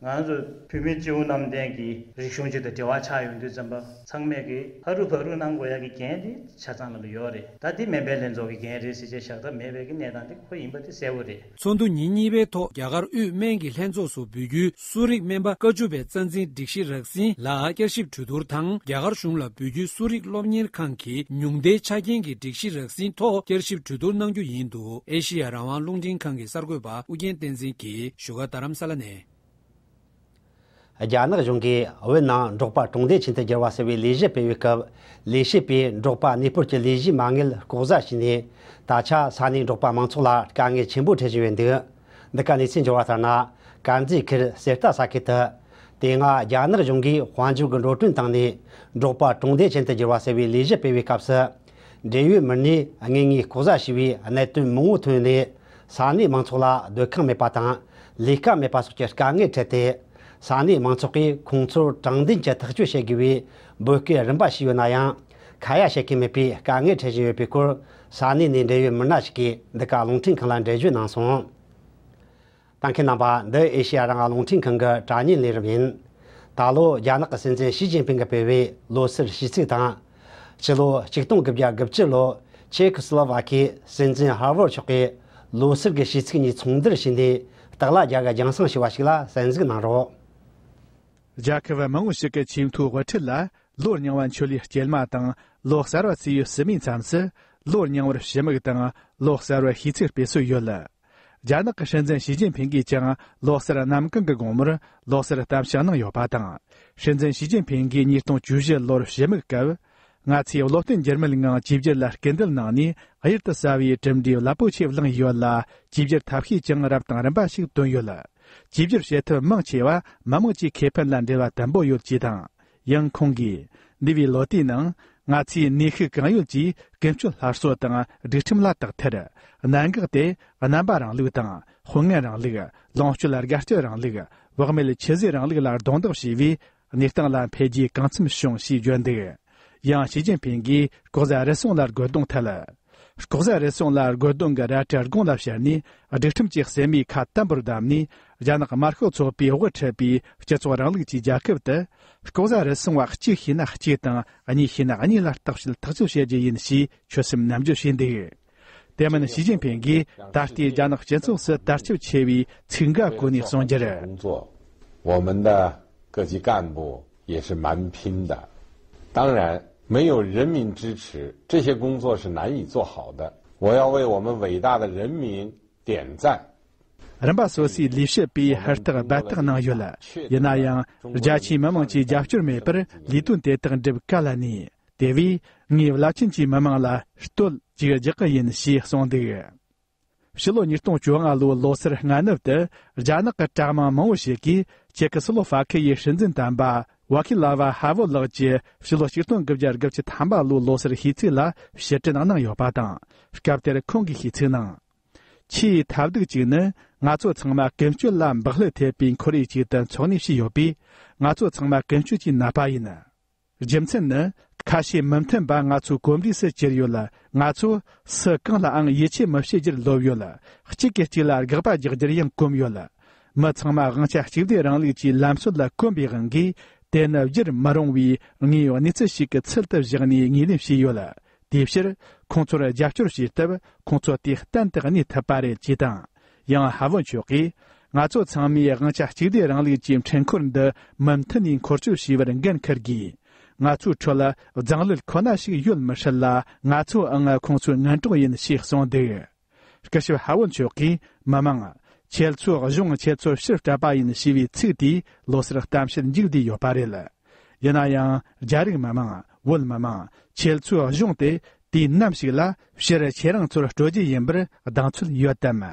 ང་ཚོ་བོད་མི་སྤྱི་བོ་གནམ་བསྟན་གྱི་རིག་གཞུང་སྤྱི་དང་འབྲེལ་བ་ཆགས་ཡོང་དུས་ཙམ་པ་ཚང་མས་ཀྱི་ཕ་རུ་ཕ་རུ་གནང་དགོས་ཡ་གི་འགན་དེ་ཆ་ཚང་ལ་ལ་ཡོད་རེད། ད་དེ་སྨན་པའི་ལྷན་ཚོགས་ཀྱི་འགན་རེད་ཟེར་བྱས་བཞག་ཐབས་མེད་པའི་གི་གནས་སྟངས་དེ་ཁོ་ཡིན་པ་དེ་གསལ་བོ་རེད། ཚོགས་འདུ་ཉིན་གཉིས་པའི་ཐོག་རྒྱ་གར་དབུས་སྨན་གྱི་ལྷན་ཚོགས་སུ་བོད་བརྒྱུད་གསོ་རིག་སྨན་པ་བཀའ་བཅུ་པའི་རྩ་འཛིན་སྒྲིག་གཞི་རགས་ཟིན་ལ་བསྐྱར་ཞིབ་གྲོས་བསྡུར་དང་། རྒྱ་གར་གཞུང་ལ་བོད་བརྒྱུད་གསོ་རིག་སློབ་གཉེར་ཁང་གི་ཉུང་མཐའི་ཆ་རྐྱེན་གྱི་སྒྲིག་གཞི་རགས་ཟིན་ཐོག་བསྐྱར་ཞིབ་གྲོས་བསྡུར་གནང་རྒྱུ་ཡིན་འདུག་ཨེ་ཤེ་ཡ་རང་དབང་རླུང་འཕྲིན་ཁང་གི་གསར་འགོད་པ་ཨུ་རྒྱན་བསྟན་འཛིན་གྱིས་བཞུགས་སྒར་རྡ་རམ་ས་ལ་ནས། རྒྱ་ནག་གཞུང་གིས་བོད་ནང་འབྲོག་པ་གྲོང་སྡེ་ཅན་དུ་བསྒྱུར་བ་ཟེར་བའི་ལས་གཞི་སྤེལ་བའི་སྐབས། ལས་བྱེད་པས་འབྲོག་པ་གནས་སྤོར་གྱི་ལས་གཞིའི་མ་དངུལ་ལྐོག་ཟ་བྱས་ནས། ད་ཆ་ས་གནས་འབྲོག་པ་མང་ཚོགས་ལ་དཀའ་ངལ་ཆེན་པོ་འཕྲད་བཞིན་ཡོད་འདུག་འདི་ག་གནས་ཚུལ་འབྱོར་བ་ལྟར་ན། དཀར་མཛེས་ཁུལ་གསེར་རྟ་ས་ཁུལ་དུ། དེ་སྔ་རྒྱ་ནག་གཞུང་གིས་དཔལ་འབྱོར་གྱི་འགྲོ་གྲོན་བཏང་ནས། འབྲོག་པ་གྲོང་སྡེ་ཅན་དུ་བསྒྱུར་བ་ཟེར་བའི་ལས་གཞི་སྤེལ་བའི་སྐབས་སུ། འབྲེལ་ཡོད་མི་སྣས་དངོས་ངེས་ལྐོག་ཟ་བྱས་པའི་གནད་དོན་མང་བོ་ཐོན་ནས། ས་གནས་མང་ཚོགས་ལ་སྡོད་ཁང་མེད་པ་དང་། ལས་ཀ་མེད་པ་སོགས་ཀྱི་དཀའ་ངལ་འཕྲད་དེ། ས་གནས་མང་ཚོགས་ཀྱིས་ཁོང་ཚོར་དྲང་བདེན་གྱི་ཐག་གཅོད་བྱེད་དགོས་པའི་འབོད་སྐུལ་རིམ་པ་ཞུས་ཡོད་ན་ཡང་། ཁ་ཡ་བྱེད་མཁན་མེད་པའི་དཀའ་ངལ་འཕྲད་བཞིན་ཡོད་པའི་སྐོར། ས་གནས་ནས་འབྲེལ་ཡོད་མི་སྣ་ཞིག་གིས་འདི་ག་རླུང་འཕྲིན་ཁང་ལ་འགྲེལ་བརྗོད་གནང་སོང་། ལྟ་མཁན་རྣམ་པ། འདི་ཨེ་ཤེ་ཡ་རང་དབང་རླུང་འཕྲིན་ཁང་གི་དྲ་བརྙན་ལས་རིམ་ཡིན། ད་ལོ་རྒྱ་ནག་གི་སྲིད་འཛིན་ཞི་ཅིན་ཕིང་གིས་སྤེལ་བའི་ལོ་སར་ཤིས་ཚིག་དང་། ཕྱི་ལོ་ཆིག་སྟོང་དགུ་བརྒྱ་དགུ་བཅུ་ལོ་ཆེ་ཁོ་སི་ལོ་ཝ་ཁི་སྲིད་འཛིན་ཧ་ཝར་མཆོག་གིས་ལོ་སར་གྱི་ཤིས་ཚིག་གཉིས་ཚོགས་འདུར་ཕྱིན་ནས། སྟག་ལྷ་རྒྱལ་གྱི་རྒྱང་སྲིང་ཞུ་བ་ཞིག་ལ་གསན་གཟིགས་གནང་རོགས། རྒྱལ་ཁབ་མང་བོ་ཞིག་གི་ཆེས་མཐོའི་དབུ་ཁྲིད་ལ་ལོ་རྙིང་བ་འཆོལ་ལིའི་སྐྱེལ་མ་དང་། ལོ་གསར་བ་བརྩི་ཡུལ་ཟིན་མའི་མཚམས་སུ། ལོ་རྙིང་བར་ཞུ་མིག་དང་ལོ་གསར་བར་ཤིས་ཚིག་སྤེལ་སྲོལ་ཡོད། རྒྱ་ནག་གི་སྲིད་འཛིན་ཞི་ཅིན་ཕིང་གིས་ཀྱང་ལོ་གསར་གནམ་གང་གི་དགོང་མོར་ལོ་གསར་གཏམ་བཤད་གནང་ཡོད་པ་དང་། སྲིད་འཛིན་ཞི་ཅིན་ཕིང་གིས་ཉིས་སྟོང་བཅུ་བཞི་ལོར་ཞུ་མིག་སྐབས། ང་ཚོས་བློ་བརྟན་འགྱུར་མེད་ངང་བཅོས་བསྒྱུར་ལ་སྐུལ་འདེད་གནང་ནས། གཡུར་དུ་ཟ་བའི་གྲུབ་འབྲས་རླབས་པོ་ཆེ་བླངས་ཡོད་ལ། བཅོས་བསྒྱུར་ཐབས་ཤེས་ཀྱང་རབ་དང་རིམ་པ་ཞིག་བཏོན་ཡོད། བཅོས་བསྒྱུར་བྱེད་ཐབས་མང་ཆེ་བ་མི་དམངས་ཀྱི་ཁེ་ཕན་ལ་འབྲེལ་བ་དམ་པོ་ཡོད་ཅེས་དང་། ཡང་ཁོང་གིས། འདས་པའི་ལོ་དེའི་ནང་ང་ཚོས་ནུས་ཤུགས་གང་ཡོད་ཀྱིས་ཀུན་སྤྱོད་སླར་གསོ་དང་། སྒྲིག་ཁྲིམས་ལ་དག་ཐེར། གནད་འགག་དེ་རྣམ་པ་རིང་ལུགས་དང་། དཔོན་ངན་རིང་ལུགས། ལོངས་སྤྱོད་དགའ་སྤྱོད་རིང་ལུགས། བག་མེད་ཆུད་ཟོས་རིང་ལུགས་ལ་རྡུང་རྡེག་བྱས་པས། གནས་སྟངས་ལ་འཕེལ་རྒྱས་གང་འཚམ་བྱུང་ཞེས་བརྗོད་འདུག་ཡང་ཞི་ཅིན་ཕིང་གིས་ལྐོག་ཟ་རུལ་སུངས་ལ་རྒོལ་རྡུང་ཐད། ལྐོག་ཟ་རུལ་སུངས་ལ་རྒོལ་རྡུང་གི་རལ་གྲི་དགུང་ལ་ཕྱར་ནས། སྒྲིག་ཁྲིམས་ཀྱི་སྲན་མའི་ཁ་དམ་པོར་བསྡམས་ནས། རྒྱ་ནག་དམར་ཤོག་ཚོགས་པས་དབུ་ཁྲིད་པའི་སྤྱི་ཚོགས་རིང་ལུགས་ཀྱི་རྒྱལ་ཁབ་ཏུ། ལྐོག་ཟ་རུལ་སུངས་པ་གཅིག་ཤེས་ན་གཅིག་དང་། གཉིས་ཤེས་ན་གཉིས་ལ་བརྟག་དཔྱད་ཐག་གཅོད་བྱེད་རྒྱུ་ཡིན་ཞེས་ཆོད་སེམས་ནན་བརྗོད་བྱས་འདུག་དེ་མིན་ཞི་ཅིན་ཕིང་གིས་ད་ལྟའི་རྒྱ་ནག་སྤྱི་ཚོགས་སུ་དར་ཁྱབ་ཆེ་བའི་ཚིག་འགའ་བཀོད་ནས་གསུངས་རྒྱུར། 工作，我们的各级干部也是蛮拼的。当然，没有人民支持，这些工作是难以做好的。我要为我们伟大的人民点赞。 རིམ་པ་སོ་སོའི་ལས་བྱེད་པས་ཧུར་ཐག་འབད་ཐག་གནང་ཡོད། ཡིན་ན་ཡང་། རྒྱ་ཆེའི་མི་དམངས་ཀྱི་རྒྱབ་སྐྱོར་མེད་པར་ལས་དོན་དེ་དག་འགྲུབ་ག་ལ་ནུས། དེ་བས་ངས་རླབས་ཆེན་གྱི་མི་དམངས་ལ་བསྟོད་ཅིག་རྒྱག་གི་ཡིན་ཞེས་གསུངས་འདུག་ཕྱི་ལོ་ཉིས་སྟོང་བཅོ་ལྔ་ལོའི་ལོ་སར་སྔ་ནུབ་ཏུ། རྒྱ་ནག་གི་གྲྭ་མང་མང་བོ་ཞིག་གིས་ཅེ་ཁི་སི་ལོ་ཧྥ་ཁི་ཡའི་སྲིད་འཛིན་དམ་པ་ཝ་ཁི་ལ་ཝ་ཧ་ཝུ་ལགས་ཀྱི་ཕྱི་ལོ་ཆིག་སྟོང་དགུ་བརྒྱ་དགུ་བཅུ་ཐམ་པ་ལོའི་ལོ་སར་ཤིས་ཚིག་ལ་ཕྱིར་དྲན་གནང་ཡོད་པ་དང་། སྐབས་དེར་ཁོང་གིས་ཤིས་ཚིག་ནང་། ཆེས་ཐབས་སྡུག་ཅིག་ནི། ང་ཚོ་ཚང་མ་ཀུན་སྤྱོད་ལ་འབག་བསླད་ཐེབས་པའི་ཁོར་ཡུག་ཅིག་ཏུ་འཚོ་གནས་བྱས་ཡོད་པས། ང་ཚོ་ཚང་མ་ཀུན་སྤྱོད་ཀྱི་ནད་པ་ཡིན། རྒྱུ་མཚན་ནི། ཁ་ཞེ་མི་མཐུན་པ་ང་ཚོའི་གོམས་འདྲིས་སུ་གྱུར་ཡོད། ང་ཚོ་སུ་གང་ལའང་ཡིད་ཆེས་མི་བྱེད་རྒྱུར་ལོབས་ཡོད། གཅིག་གིས་གཅིག་ལ་དགག་པ་རྒྱག་རྒྱུར་ཡང་གོམས་ཡོད། མི་ཚང་མ་དབང་ཆ་གཅིག་སྡུད་རིང་ལུགས་ཀྱི་ལམ་སྲོལ་ལ་གོམས་པའི་དབང་གིས། དེ་ནི་བསྒྱུར་མི་རུང་བའི་དངོས་ཡོད་གནས་ཚུལ་ཞིག་གི་ཚུལ་དུ་བཞག་ནས་ངོས་ལེན་བྱས་ཡོད། དེའི་ཕྱིར། ཁོང་ཚོར་རྒྱབ་སྐྱོར་བྱས་སྟབས། ཁོང་ཚོ་དེ་གཏན་དུ་གནས་ཐུབ་པ་རེད་ཅེས་དང་། ཡང་ཧ་ཝུ་མཆོག་གིས། ང་ཚོ་ཚང་མས་དབང་ཆ་གཅིག་སྡུད་རིང་ལུགས་ཀྱི་འཕྲུལ་འཁོར་འདི་མུ་མཐུད་ནས་འཁོར་སྐྱོད་བྱས་པར་འགན་འཁུར་དགོས། ང་ཚོའི་ཁྲོད་ལ་རྫིང་ལོད་ཁོ་ན་ཞིག་ཡོད་མི་སྲིད་ལ། ང་ཚོའང་ཁོང་ཚོའི་སྔན་གྲོགས་ཡིན་ཞེས་གསུངས་འདུག་སྐུ་ཞབས་ཧ་ཝུ་མཆོག་གིས། མི་མང་། ཁྱེད་ཚོའི་གཞུང་ཁྱེད་ཚོར་ཕྱིར་སྤྲད་པ་ཡིན་ཞེས་པའི་ཚིག་དེས་ལོ་སར་གཏམ་བཤད་མཇུག་བསྡུས་ཡོད་པ་རེད། ཡིན་ན་ཡང་། རྒྱ་རིགས་མི་མང་། བོད་མི་མང་། ཁྱེད་ཚོའི་གཞུང་དེ་དུས་ནམ་ཞིག་ལ་ཕྱིར་ཁྱེད་རང་ཚོར་སྤྲོད་རྒྱུ་ཡིན་པར་གདེང་ཚོད་ཡོད་དམ།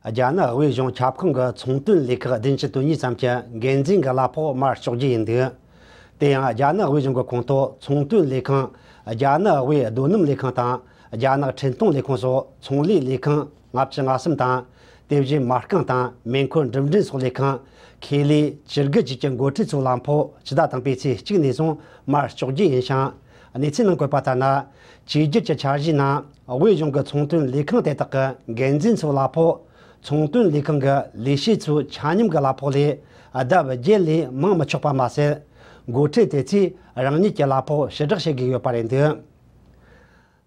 རྒྱ་ནག་དབུས་གཞུང་ཁྱབ་ཁོངས་ཀྱི་ཚོང་དོན་ལས་ཁག་བདུན་ཅུ་དོན་གཉིས་ཙམ་གྱི་འགན་འཛིན་གྱི་གླ་ཕོགས་མར་གཅོག་རྒྱུ་ཡིན་འདུག་དེ་ཡང་རྒྱ་ནག་དབུས་གཞུང་གི་ཁོངས་གཏོགས་ཚོང་དོན་ལས་ཁང་། རྒྱ་ནག་དབུས་རྡོ་སྣུམ་ལས་ཁང་དང་། རྒྱ་ནག་འཕྲིན་གཏོང་ལས་ཁུངས་སོགས་ཚོང་ལས་ལས་ཁང་ལྔ་བཅུ་ང་གསུམ་དང་། དེ་བཞིན་མ་རྐང་དང་མེ་འཁོར་འགྲིམ་འགྲུལ་སོགས་ལས་ཁང་ཁེ་ལས་བཅུ་དགུ་བཅས་ཀྱི་འགོ་ཁྲིད་ཚོའི་གླ་ཕོགས་སྤྱི་ཟླ་དང་པོའི་ཚེས་གཅིག་ནས་བཟུང་མར་གཅོག་རྒྱུ་ཡིན་ཞིང་། གནས་ཚུལ་ནང་བཀོད་པ་ལྟར་ན། བཅོས་བསྒྱུར་གྱི་འཆར་གཞིའི་ནང་དབུས་གཞུང་གི་ཚོང་དོན་ལས་ཁང་དེ་དག་གི་འགན་འཛིན་ཚོའི་གླ་ཕོགས། ཚོང་དོན་ལས་ཁང་གི་ལས་བྱེད་ཚོའི་ཆ་སྙོམས་ཀྱི་གླ་ཕོགས་ལས་ལྡབ་བརྒྱད་ལས་མང་མི་ཆོག་པ་མ་ཟད། འགོ་ཁྲིད་དེ་ཚོས་རང་ཉིད་ཀྱི་གླ་ཕོགས་ཕྱིར་བསྒྲགས་བྱེད་དགོས་ཡོད་པ་རེད་འདུག་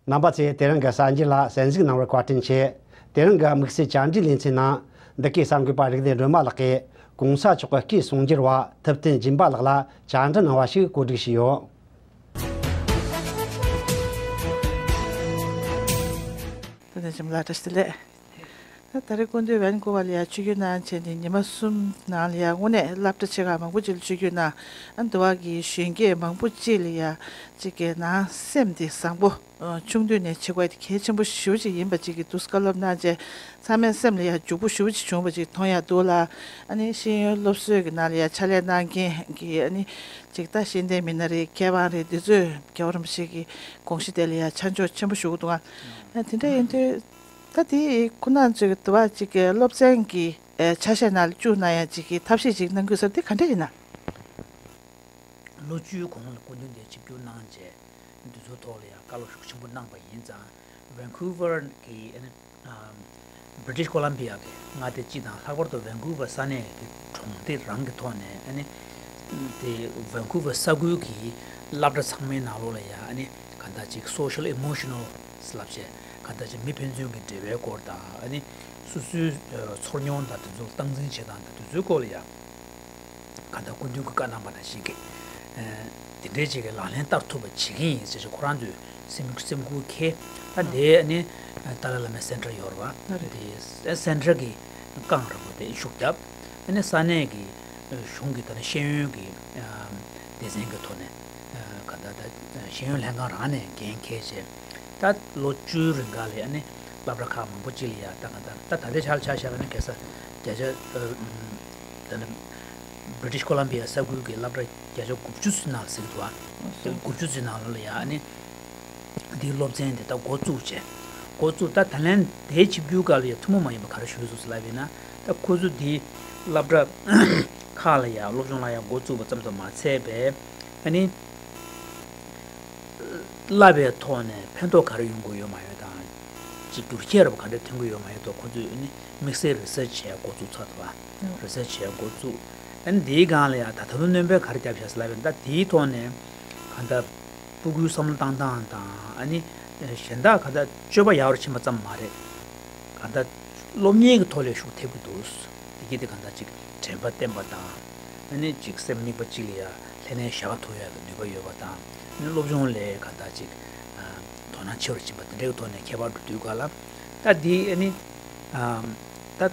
རྣམ་པ་ཚོས་དེ་རིང་གི་གསར་འགྱུར་ལ་གསན་གཟིགས་གནང་བར་བཀའ་དྲིན་ཆེ། དེ་རིང་གི་དམིགས་བསལ་བཅར་འདྲིའི་ལེ་ཚན་ནང་འདི་གའི་གསར་འགོད་པ་རིག་ལྡན་སྒྲོལ་མ་ལགས་ཀྱིས་གོང་ས་མཆོག་གི་སྐུའི་གསུང་སྒྱུར་བ་ཐུབ་བསྟན་སྦྱིན་པ་ལགས་ལ་བཅར་འདྲི་གནང་བ་ཞིག་གོ་སྒྲིག་བྱས་ཡོད། ད་ནས་ཅིམ་ལ་བཀྲ་ཤིས་བདེ་ལེགས། ད་ད་རེས་སྐུ་མདུན་ཝན་ཀུ་ཝར་ལ་ཡ་ཆིབས་བསྒྱུར་གནང་བྱས་ནས་ཉི་མ་གསུམ་ནང་ལ་ཡ་དངོས་གནས་སློབ་གྲྭ་ཆེ་ཁག་མང་པོ་ཅིག་ལ་ཆིབས་བསྒྱུར་གནང་། ཨ་འདི་བ་གི་གཞོན་སྐྱེས་མང་པོ་ཅིག་ལ་ཡ་ཅིག་གི་ནང་སེམས་དེ་བཟང་པོ། ཨ་ཆུང་དུས་ནས་བྱེད་དགོས་དེ་གལ་ཆེན་པོ་ཞེ་པོ་ཅིག་ཡིན་པ་ཅིག་གི་འདུག་བཀའ་སློབ་གནང་བྱས་ཚང་མའི་སེམས་ལ་ཡ་འཇུག་པོ་ཞེ་པོ་ཅིག་བྱུང་བ་ཅིག་མཐོང་ཡ་འདུག་ལ། ཨ་ནི་ཤེས་ཡོན་སློབ་གསོའི་གི་ནང་ལ་ཡ་ཕྱག་ལས་གནང་མཁན་གི་ཨ་ནི་ཅིག་ད་ཤེས་ལྡན་མི་སྣ་རེད། མཁས་དབང་རེད། འདི་ཚོས་རྒྱལ་བ་རིན་པོ་ཆེ་གི་དགོངས་གཞི་དེ་ལ་ཡ་ཆ་འཇོག་ཆེན་པོ་ཞུ་གི་འདུག་ཨ། ཨ་དེ་འདྲ་ཡིན་དུས་ད་དེ་ཁོ་ན་ཚོས་གི་དུ་བ་ཅིག་གི་སློབ་ཚན་གི་ཨ་ཆ་ཤས་ནང་ལ་བཅུག་གནང་ཡ་ཅིག་གི་ཐབས་ཤེས་ཅིག་གནང་དགོས་ཟེར་དེ་ག་འདྲ་ཡིན་ན། ལོ་བཅུའི་གོང་ལ་སྐུ་མདུན་དེ་ཆིབས་བསྒྱུར་གནང་རྗེས་འདི་ཚོའི་ཐོག་ལ་ཡང་བཀའ་སློབ་ཤུགས་ཆེན་པོ་གནང་པ་ཡིན་ཙང་། ཝན་ཀུ་ཝར་གྱི་ཨ་ནི་ཨམ་བྷི་རི་ཊིཤ་ཀོ་ལམ་བི་ཡ་གི་མངའ་སྡེ་སྤྱི་དང་ལྷག་པར་དུ་ཝན་ཀུ་ཝར་ས་གནས་ཀྱི་གྲོང་སྡེ་རང་གི་ཐོག་ནས་ཨ་ནི་དེ་ཝན་ཀུ་ཝར་ས་ཁུལ་གྱི་སློབ་གྲྭ་ཚང་མའི་ནང་ལོགས་ལ་ཡང་ཨ་ནི་ག་འདྲ་ཅིག་social emotional ལབ་བྱས་ག་འདྲ་ཅིག་མི་ཕན་ཚུན་གྱི་འབྲེལ་བའི་སྐོར་དང་ཨ་ནི་སོ་སོའི་ཨ་ཚོར་མྱོང་དང་དེ་ཚོ་སྟངས་འཛིན་བྱེད་སྟངས་དང་དེ་ཚོའི་སྐོར་ལ་ཡང་གང་ལྟར་སྐུ་མདུན་གྱིས་བཀའ་གནང་པ་ནང་བཞིན་གྱི། ཨ་དེ་འདྲའི་ཅིག་གི་ལག་ལེན་བསྟར་ཐུབ་པ་བྱེད་ཀྱི་ཡིན་ཟེར་ཞིག་ཁོ་རང་ཚོས་སེམས་སེམས་ཁུར་འཁྱེར། ད་དེ་ནི་ཏཱ་ལའི་བླ་མའི་སེམས་ཁྲལ་ཡོད་རེད་པ། ཨ་རེད། དེ་སེམས་ཁྲལ་གྱི་རྐང་རིང་པོ་དེ་ཤུགས་བརྒྱབ། ཨ་ནི་ས་གནས་ཀྱི་གཞུང་གི་ད་ནི་ཤེས་ཡོན་གྱི་སྡེ་ཚན་གྱི་ཐོག་ནས་གང་ལྟར་ད་ཤེས་ཡོན་ལྷན་ཁང་རང་ནས་འགན་འཁྱེར་བྱས། ད་ལོ་བཅུའི་རིང་ག་ལ་ཨ་ནི་སློབ་གྲྭ་ཁག་མང་པོ་ཅིག་ལ་ཡ་ད་གང་ལྟར་ད་ད་ལྟའི་ཆར་ཆ་བཞག་པ་ན་ཁ་སང་བརྒྱ་ཆ་ད་ནི་བྷི་རི་ཊིཤ་ཀོ་ལམ་བི་ཡ་ས་ཁུལ་གྱི་སློབ་གྲྭ་བརྒྱ་ཆ་དགུ་བཅུ་ཙམ་ནང་ལ་ཟེར་གྱི་འདུག་ཨ། དགུ་བཅུ་ཙམ་ནང་ལོགས་ལ་ཡ་ཨ་ནི་འདིའི་སློབ་ཚན་དེ་ད་འགོ་བཙུགས་བྱས། འགོ་བཙུགས་ད་ད་ལན་དེའི་ཆིབས་བསྒྱུར་སྐབས་ལ་ཡ་ཐུན་མོང་མ་ཡིན་པ་ག་རེ་ཞུས་སོང་ཟེར་ལབ་པ་ཡིན་ན། ད་ཁོ་ཚོ་འདིའི་སློབ་གྲྭ་ཁག་ལ་ཡ་སློབ་སྦྱོང་ལ་ཡ་འགོ་བཙུགས་པ་ཙམ་དུ་མ་ཚད་པས་ཨ་ནི། བསླབ་པའི་ཐོག་ནས་ཕན་ཐོགས་ག་རེ་ཡོང་གི་ཡོད་མ་ཡོད་དང་། ཅིག་བསྒྱུར་བཅོས་རབ་ག་འདྲ་ཐོན་གྱི་ཡོད་མ་ཡོད་ཐོག་ཁོ་ཚོས་ནི་དམིགས་བསལ་རི་སར་ཆི་བྱས་འགོ་བཙུགས་ཚར་འདུག་བ། རི་སར་ཆི་བྱས་འགོ་བཙུགས། ཨ་ནི་དེའི་སྒང་ལ་ཡང་ད་ད་དུང་སྣོན་པ་ག་རེ་བརྒྱབ་བཞག་ཟེར་ལབ་པ་ཡིན་ན། ད་དེའི་ཐོག་ནས་གང་ལྟར་སྤུ་གུའི་བསམ་བློ་བཏང་སྟངས་དང་། ཨ་ནི་གཞན་དག་གང་ལྟར་སྤྱོད་པ་ཡག་རུ་ཕྱིན་པ་ཙམ་མ་རེད། གང་ལྟར་སློབ་གཉེར་གྱི་ཐོག་ལ་ཤུགས་ཐེབས་ཀྱི་འདུག་དེ་གྱིས་དེ་གང་ལྟར་ཅིག་དྲན་པ་བརྟན་པ་དང་། ཨ་ནི་ཅིག་སེམས་དམིགས་པ་གཅིག་ལ་ཡ་ལྷན་ནེ་བཞག་ཐུབ་ཡག་གི་ནུས་པ་ཡོད་པ་དང་། ཨ་ནི་སློབ་སྦྱོང་ལ་གང་ལྟར་ཅིག་ཨ་དོ་སྣང་ཆེ་རུ་ཕྱིན་པ་དེ་འདྲའི་ཐོག་ནས་ཁྱད་པར་དུ་དུས་ག་ལ་ད་འདི་ཨ་ནི་ཨ་ད་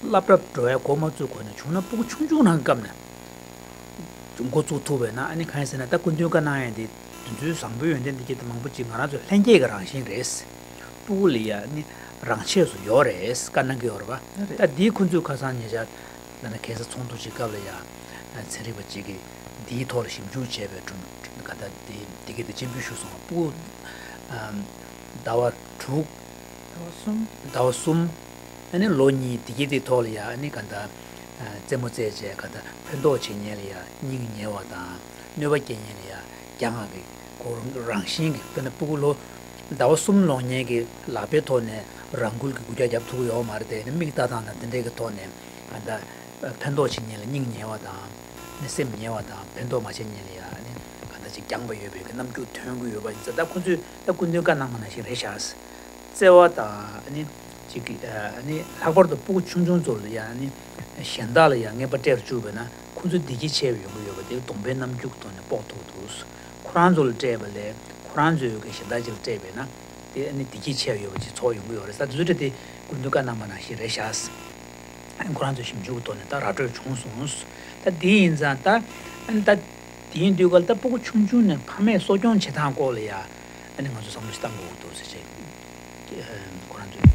སློབ་གྲྭ་འགྲོ་ཡ་འགོ་མ་བཙུགས་གོང་ནས་བྱུང་ན་སྤུ་གུ་ཆུང་ཆུང་རང་གི་སྐབས་ནས་འགོ་བཙུགས་ཐུབ་པས་ན། ཨ་ནི་གང་ཡིན་ཟེར་ན་ད་སྐུ་མདུན་བཀའ་གནང་ཡ་འདི་དོན་ཚུལ་བཟང་པོའི་ཡོན་ཏན་འདི་གྱིས་ད་མང་པོ་ཅིག་ང་རང་ཚོའི་ལྷན་སྐྱེས་ཀྱི་རང་བཞིན་རེད། སྤུ་གུ་ལ་ཡ་ནི་རང་ཆས་སུ་ཡོད་རེད། བཀའ་གནང་གི་ཡོད་རེད་པ། རེད། ད་འདིའི་ཁོ་ཚོས་ཁ་སང་ཉེ་ཆར་ལ་ན་གེ་སར་ཚོགས་འདུ་ཅིག་སྐབས་ལ་ཡ་ཚན་རིག་པ་ཅིག་གིས་འདིའི་ཐོག་ལ་ཞིབ་འཇུག་བྱས་པའི་གྲུབ་ག་ད་འདི་འདི་གི་དེ་སྤྱན་འབུལ་ཞུས་སོང་། སྤུ་གུ་ཟླ་བ་དྲུག་ཟླ་བ་གསུམ། ཟླ་བ་གསུམ། ཨ་ནི་ལོ་གཉིས་དེ་གི་དེ་ཐོག་ལ་ཡ་ཨ་ནི་ག་ད་རྩེད་མོ་རྩེས་བྱས་ག་ད་ཕན་ཐོགས་བྱེད་མཁན་ལ་ཡ་སྙིང་ཉེ་བ་དང་། གནོད་པ་སྐྱེལ་མཁན་ལ་ཡ་རྒྱག་ང་གི་ཁོ་རང་བཞིན་གྱི། དཔེར་ན་སྤུ་གུ་ལོ་ཟླ་བ་གསུམ་ལོན་མཁན་གྱི་ལག་པའི་ཐོག་ནས་རང་འགུལ་གྱི་འགུལ་སྐྱོད་རྒྱབ་ཐུབ་ཀྱི་ཡོད་མ་རེད་དེ། ཨ་ནི་མིག་ལྟ་སྟངས་དང་དེ་འདྲའི་གི་ཐོག་ནས་ག་ད་ཕན་ཐོགས་བྱེད་མཁན་ལ་སྙིང་ཉེ་བ་དང་། ཨ་ནི་སེམས་ཉེ་བ་དང་། ཕན་ཐོགས་མ་བྱེད་མཁན་ལ་ཡ་ཨ་ནི་ག་ད་ཅིག་རྒྱག་པ་ཡོད་པའི་གི་རྣམ་འགྱུར་ཐོན་གྱི་ཡོད་པ་ཡིན་ཙང་། ད་ཁོ་ཚོས་ད་སྐུ་མདུན་བཀའ་གནང་བ་ནང་བཞིན་རེད་ཤག་བརྩེ་བ་དང་། ཨ་ནི་ཅིག་གི་ཨ་ནི་ལྷག་པར་དུ་སྤུ་གུ་ཆུང་ཆུང་ཚོ་ལ་ཡ་ཨ་ནི་གཞན་དག་ལ་ཡ་ངེས་པ་སྤྲད་རུ་བཅུག་པས་ན་ཁོ་ཚོ་བདེ་སྐྱིད་ཆེ་བ་ཡོང་གི་ཡོད་པ་དེ་གདོང་པའི་རྣམ་འགྱུར་གྱི་ཐོག་ནས་དཔོག་ཐུབ་འདུག་ཁོ་རང་ཚོ་ལ་སྤྲད་པ་ལས་ཁོ་རང་ཚོས་གི་གཞན་དག་ཅིག་ལ་སྤྲད་པས་ན་དེ་ཨ་ནི་བདེ་སྐྱིད་ཆེ་བ་ཡོད་པ་ཅིག་ཚོར་ཡོང་གི་ཡོད་རེད་ས། དེ་ཚོ་དེ་སྐུ་མདུན་བཀའ་གནང་པ་ནང་བཞིན་རེད་ཤག་ཁོ་རང་ཚོའི་ཞིབ་འཇུག་གི་ཐོག་ནས་ད་ར་སྤྲོད་བྱུང་སོང་། ད་དེ་ཡིན་ཙང་ད་ཨ་ནི་ད་དེ་ཡིན་དུས་ག་ལ་ད་སྤུ་གུ་ཆུང་ཆུང་ནས་ཕ་མས་གསོ་སྐྱོང་བྱེད་སྟངས་སྐོར་ལ་ཡ་ཨ་ནི་ང་ཚོ་བསམ་བློ་ཞིག་བཏང་དགོས་ཀྱི་འདུག་ཟེར་བྱས། ཁོ་རང་ཚོས་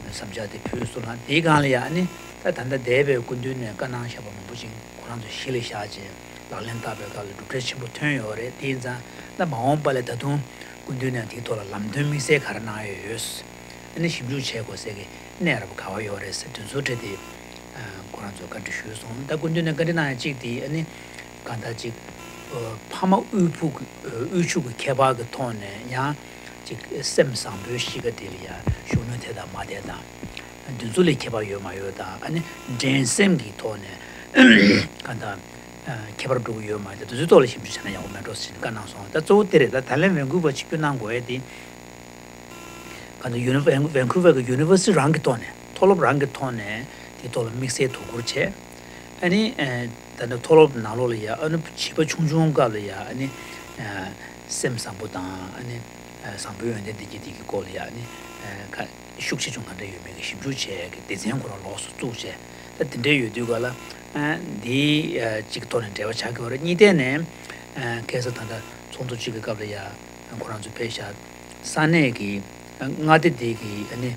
བསམ་འཆར་དེ་ཕུལ་སོང་ལ། དེའི་སྒང་ལ་ཡ་ཨ་ནི་ད་ད་ལྟ་འདས་པའི་སྐུ་མདུན་ནས་བཀའ་གནང་བཞག་པ་མང་པོ་ཅིག་ཁོ་རང་ཚོས་གཞི་ལ་བཞག་བྱས་ལག་ལེན་བསྟར་བའི་སྐབས་ལ་གྲུབ་འབྲས་ཆེན་པོ་ཐོན་ཡོད་རེད། དེ་ཡིན་ཙང་ད་མ་འོངས་པ་ལ་ད་དུང་སྐུ་མདུན་ནས་དེའི་ཐོག་ལ་ལམ་སྟོན་དམིགས་བསལ་ག་རེ་གནང་ཡོད་ཡོད། ཨ་ནི་ཞིབ་འཇུག་བྱེད་དགོས་ཟེར་གི་གནས་རབ་ག་བ་ཡོད་རེད་ཟེར་དོན་ཚོ་འདྲི་དེ། ཁོ་རང་ཚོས་བཀའ་འདྲི་ཞུས་སོང་། ད་སྐུ་མདུན་ནས་བཀའ་འདྲི་གནང་ཡ་གཅིག་དེ་ཨ་ནི་གང་ལྟར་ཅིག་ ཕ་མ་དབུལ་ཕུགས་ཀྱི་དབུལ་ཕྱུག་གི་ཁྱད་པར་གྱི་ཐོག་ནས་ཡང་ཅིག་སེམས་བཟང་པོའི་གཤིས་ཀ་དེ་ལ་ཡང་ཤུགས་སྣོན་ཐེབས་དང་མ་ཐེབས་དང་། འདི་ཚོ་ལ་ཁྱད་པར་ཡོད་མ་ཡོད་དང་། ཨ་ནི་འགྲན་སེམས་ཀྱི་ཐོག་ནས་གང་ལྟར་ཁྱད་པར་འགྲོ་གི་ཡོད་མ་ཡོད་དང་། འདི་ཚོའི་ཐོག་ལ་ཞིབ་འཇུག་བྱས་ན་ཡག་པོ་མེད་འགྲོ་ཟེར་ནས་བཀའ་གནང་སོང་། ད་གཙོ་བོ་དེ་རེད། ད་ད་ལན་ཝན་ཀུ་ཝར་ཆིབས་བསྒྱུར་གནང་དགོས་ཡས་དེ། གང་ལྟར་ཡུ་ནི་ཝན་ཝན་ཀུ་ཝར་གྱི་ཡུ་ནི་ཝར་སི་ཊི་རང་གི་ཐོག་ནས། མཐོ་སློབ་རང་གི་ཐོག་ནས་དེའི་ཐོག་ལ་དམིགས་བསལ་དོ་ཁུར་བྱས། ཨ་ནི་ཨ་ད་ལྟ་མཐོ་སློབ་ནང་ལོགས་ལ་ཡ། ཨ་ནི་བྱིས་པ་ཆུང་ཆུང་སྐབས་ལ་ཡ། ཨ་ནི་ཨ་སེམས་བཟང་པོ་དང་། ཨ་ནི་ཨ་བཟང་པོའི་ཡོན་ཏན་དེ་གྱད་དེ་གི་སྐོར་ལ་ཡ། ཨ་ནི་ཨ་ཁ་ཤུགས་ཆེ་ཆུང་ག་འདྲ་ཡོད་མེད་ཀྱི་ཞིབ་འཇུག་བྱས་ཀྱི་སྡེ་ཚན་ཁོ་རང་ལོགས་སུ་བཙུགས་བྱས། ད་དེ་འདྲ་ཡོད་དུས་ག་ལ། ཨ་འདི་ཨ་གཅིག་གི་ཐོག་ནས་འབྲེལ་བ་ཆགས་ཀྱི་ཡོད་རེད། གཉིས་ཐད་ནས་ཨ་ཁ་སང་ད་ལྟ་ཚོགས་འདུ་གཅིག་གི་སྐབས་ལ་ཡ། ཁོ་རང་ཚོ་ཕེབས་ཤག་ས་གནས་ཀྱི་མངའ་སྡེ་དེ་གི་ཨ་ནི་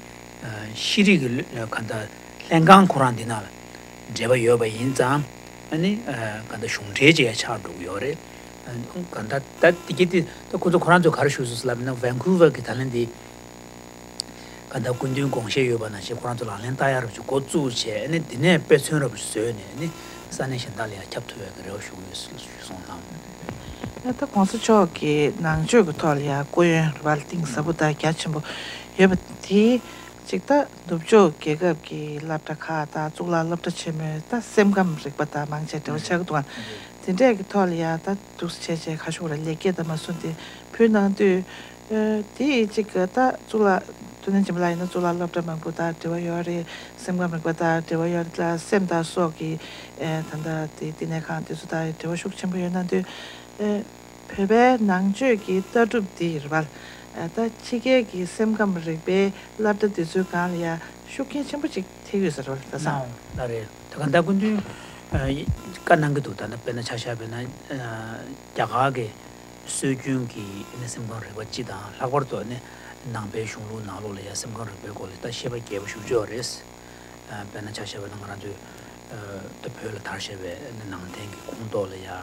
ཤེས་རིག་གི་ལོ་གང་ལྟར་ལྷན་ཁང་ཁོ་རང་འདི་ནང་ལ་འབྲེལ་བ་ཡོད་པ་ཡིན་ཙང་། ཨ་ནི་གང་ལྟར་གཞུང་འབྲེལ་ཅིག་ཡང་ཆགས་འགྲོ་གི་ཡོད་རེད། གང་ལྟར་ད་དེ་གི་དེ་ད་ཁོ་ཚོ་ཁོ་རང་ཚོས་ག་རེ་ཞུས་སོང་ཟེར་ལབ་ན། ཝན་ཀུ་ཝར་གི་ད་ལན་འདི་གང་ལྟར་སྐུ་མདུན་དགོངས་བཞེས་ཡོད་པ་ནང་བཞིན་ཁོ་རང་ཚོ་ལག་ལེན་བསྟར་ཡག་རུ་ཅིག་འགོ་བཙུགས་བྱས། ཨ་ནི་འདི་ནས་དཔེ་མཚོན་རབ་བཟོས་ནས། ཨ་ནི་ས་གནས་གཞན་དག་ལ་ཡང་ཁྱབ་ཐུབ་ཡག་གི་རེ་བ་ཞུ་གི་ཡོད་ཞུས་སོང་ལགས། ད་ལྟ་གོང་ས་མཆོག་གིས་ནང་ཆོས་ཀྱི་ཐོག་ལ་ཡང་སྐུ་ཡོན་རེད་པ། གཏིང་ཟབ་པོ་དང་རྒྱ་ཆེན་པོ་ཡོད་པ་དེ། གཅིག་ད་ནུབ་ཕྱོགས་རྒྱལ་ཁབ་ཀྱི་སློབ་གྲྭ་ཁག་དང་གཙུག་ལག་སློབ་གྲྭ་ཆེན་མོའི་ད་སེམས་ཁམས་རིག་པ་དང་མང་ཆེ་འབྲེལ་བ་ཆགས་ཀྱི་འདུག་ག་དེ་འདྲས་ཀྱི་ཐོག་ལ་ཡང་ད་འདུག་སེ་བྱས་བྱས་ཁ་ཤོག་ལ་ལེགས་སྐྱེས་དང་མ་སོན་དེ་ཕུལ་གནང་དུས། ཨ་དེ་གཅིག་ག་ད་གཙུག་ལག་ཐུབ་བསྟན་སྦྱིན་པ་ལགས་ཡིན་ན་གཙུག་ལག་སློབ་གྲྭ་མང་པོ་དང་འབྲེལ་བ་ཡོད་རེད། སེམས་ཁམས་རིག་པ་དང་འབྲེལ་བ་ཡོད་རེད་ལ། སེམས་དང་སྲོག་གི་ཨ་ད་ལྟ་དེ་བསྟི་གནས་ཁང་དེ་ཚོ་དང་འབྲེལ་བ་ཤུགས་ཆེན་པོ་ཡོད་གནང་དུས། ཨ་བོད་པའི་ནང་ཆོས་ཀྱི་ལྟ་གྲུབ་འདི་རེད་པ། ཨ་ད་ཕྱི་རྒྱལ་གྱི་སེམས་ཁམས་རིག་པའི་སློབ་གྲྭ་དེ་ཚོའི་སྒང་ལ་ཡང་ཤུགས་རྐྱེན་ཆེན་པོ་ཅིག་ཐེབས་ཡོད་ས་རེད་པ། ལགས་སོ། ལགས་རེད། ད་ག་ད་སྐུ་མདུན་ཨ་བཀའ་གནང་གི་འདུག་ད་ལྟ་དཔེར་ན་ཆ་བཞག་པ་ཡིན་ན། ཨ་རྒྱ་གར་གྱི་སྲོལ་རྒྱུན་གྱི་ཨ་ནི་སེམས་ཁམས་རིག་པ་སྤྱི་དང་། ལྷག་པར་དུ་ཨ་ནི་ནང་པའི་གཞུང་ལུགས་ནང་ལོགས་ལ་ཡང་སེམས་ཁམས་རིག་པའི་སྐོར་ལ་ད་ཤེས་པ་རྒྱས་པོ་ཞེ་པོ་ཅིག་ཡོད་རེད། ཨ་དཔེར་ན་ཆ་བཞག་པ་ན་ང་རང་ཚོའི་ཨ་ད་བོད་ལ་དར་བཞིན་པའི་ཨ་ནི་ནང་བསྟན་གྱི་ཁོངས་གཏོགས་ལ་ཡང་།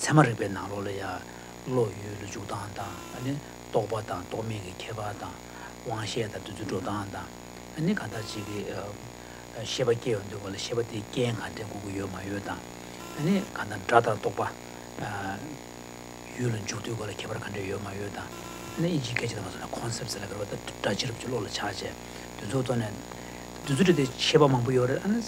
ཚད་མ་རིག་པའི་ནང་ལོགས་ལ་ཡང་བློ་ཡུལ་ལ་འཇུག་སྟངས་དང་། ཨ་ནི་རྟོག་པ་དང་རྟོག་མེད་ཀྱི་ཁྱད་པར་དང་། དབང་ཤེས་དང་དེ་ཚོའི་འགྲོ་སྟངས་དང་། ཨ་ནི་གང་ལྟར་ཅིག་གི་ཨ་ཤེས་པ་སྐྱེ་ཡོང་དུས་སྐབས་ལ་ཤེས་པ་དེ་རྐྱེན་ག་འདྲས་དགོས་ཀྱི་ཡོད་མ་ཡོད་དང་། ཨ་ནི་གང་ལྟར་སྒྲ་དང་རྟོག་པ་ཨ་ཡུལ་ལ་འཇུག་དུས་སྐབས་ལ་ཁྱད་པར་ག་འདྲས་ཡོད་མ་ཡོད་དང་། ཨ་ནི་དབྱིན་ཇིའི་སྐད་ཆ་དང་མ་སོང་ན་ཁོན་སེབ་ཟེར་ལབ་ཀྱི་རེད་པ། ད་སྒྲ་ཅིག་རུབ་ཅིག་བློ་ལ་ཆགས་བྱས། དེ་ཚོའི་ཐོག་ནས་དེ་ཚོ་འདྲ་དེ་ཤེས་པ་མང་པོ་ཡོད་རེད། ཨ་ནི་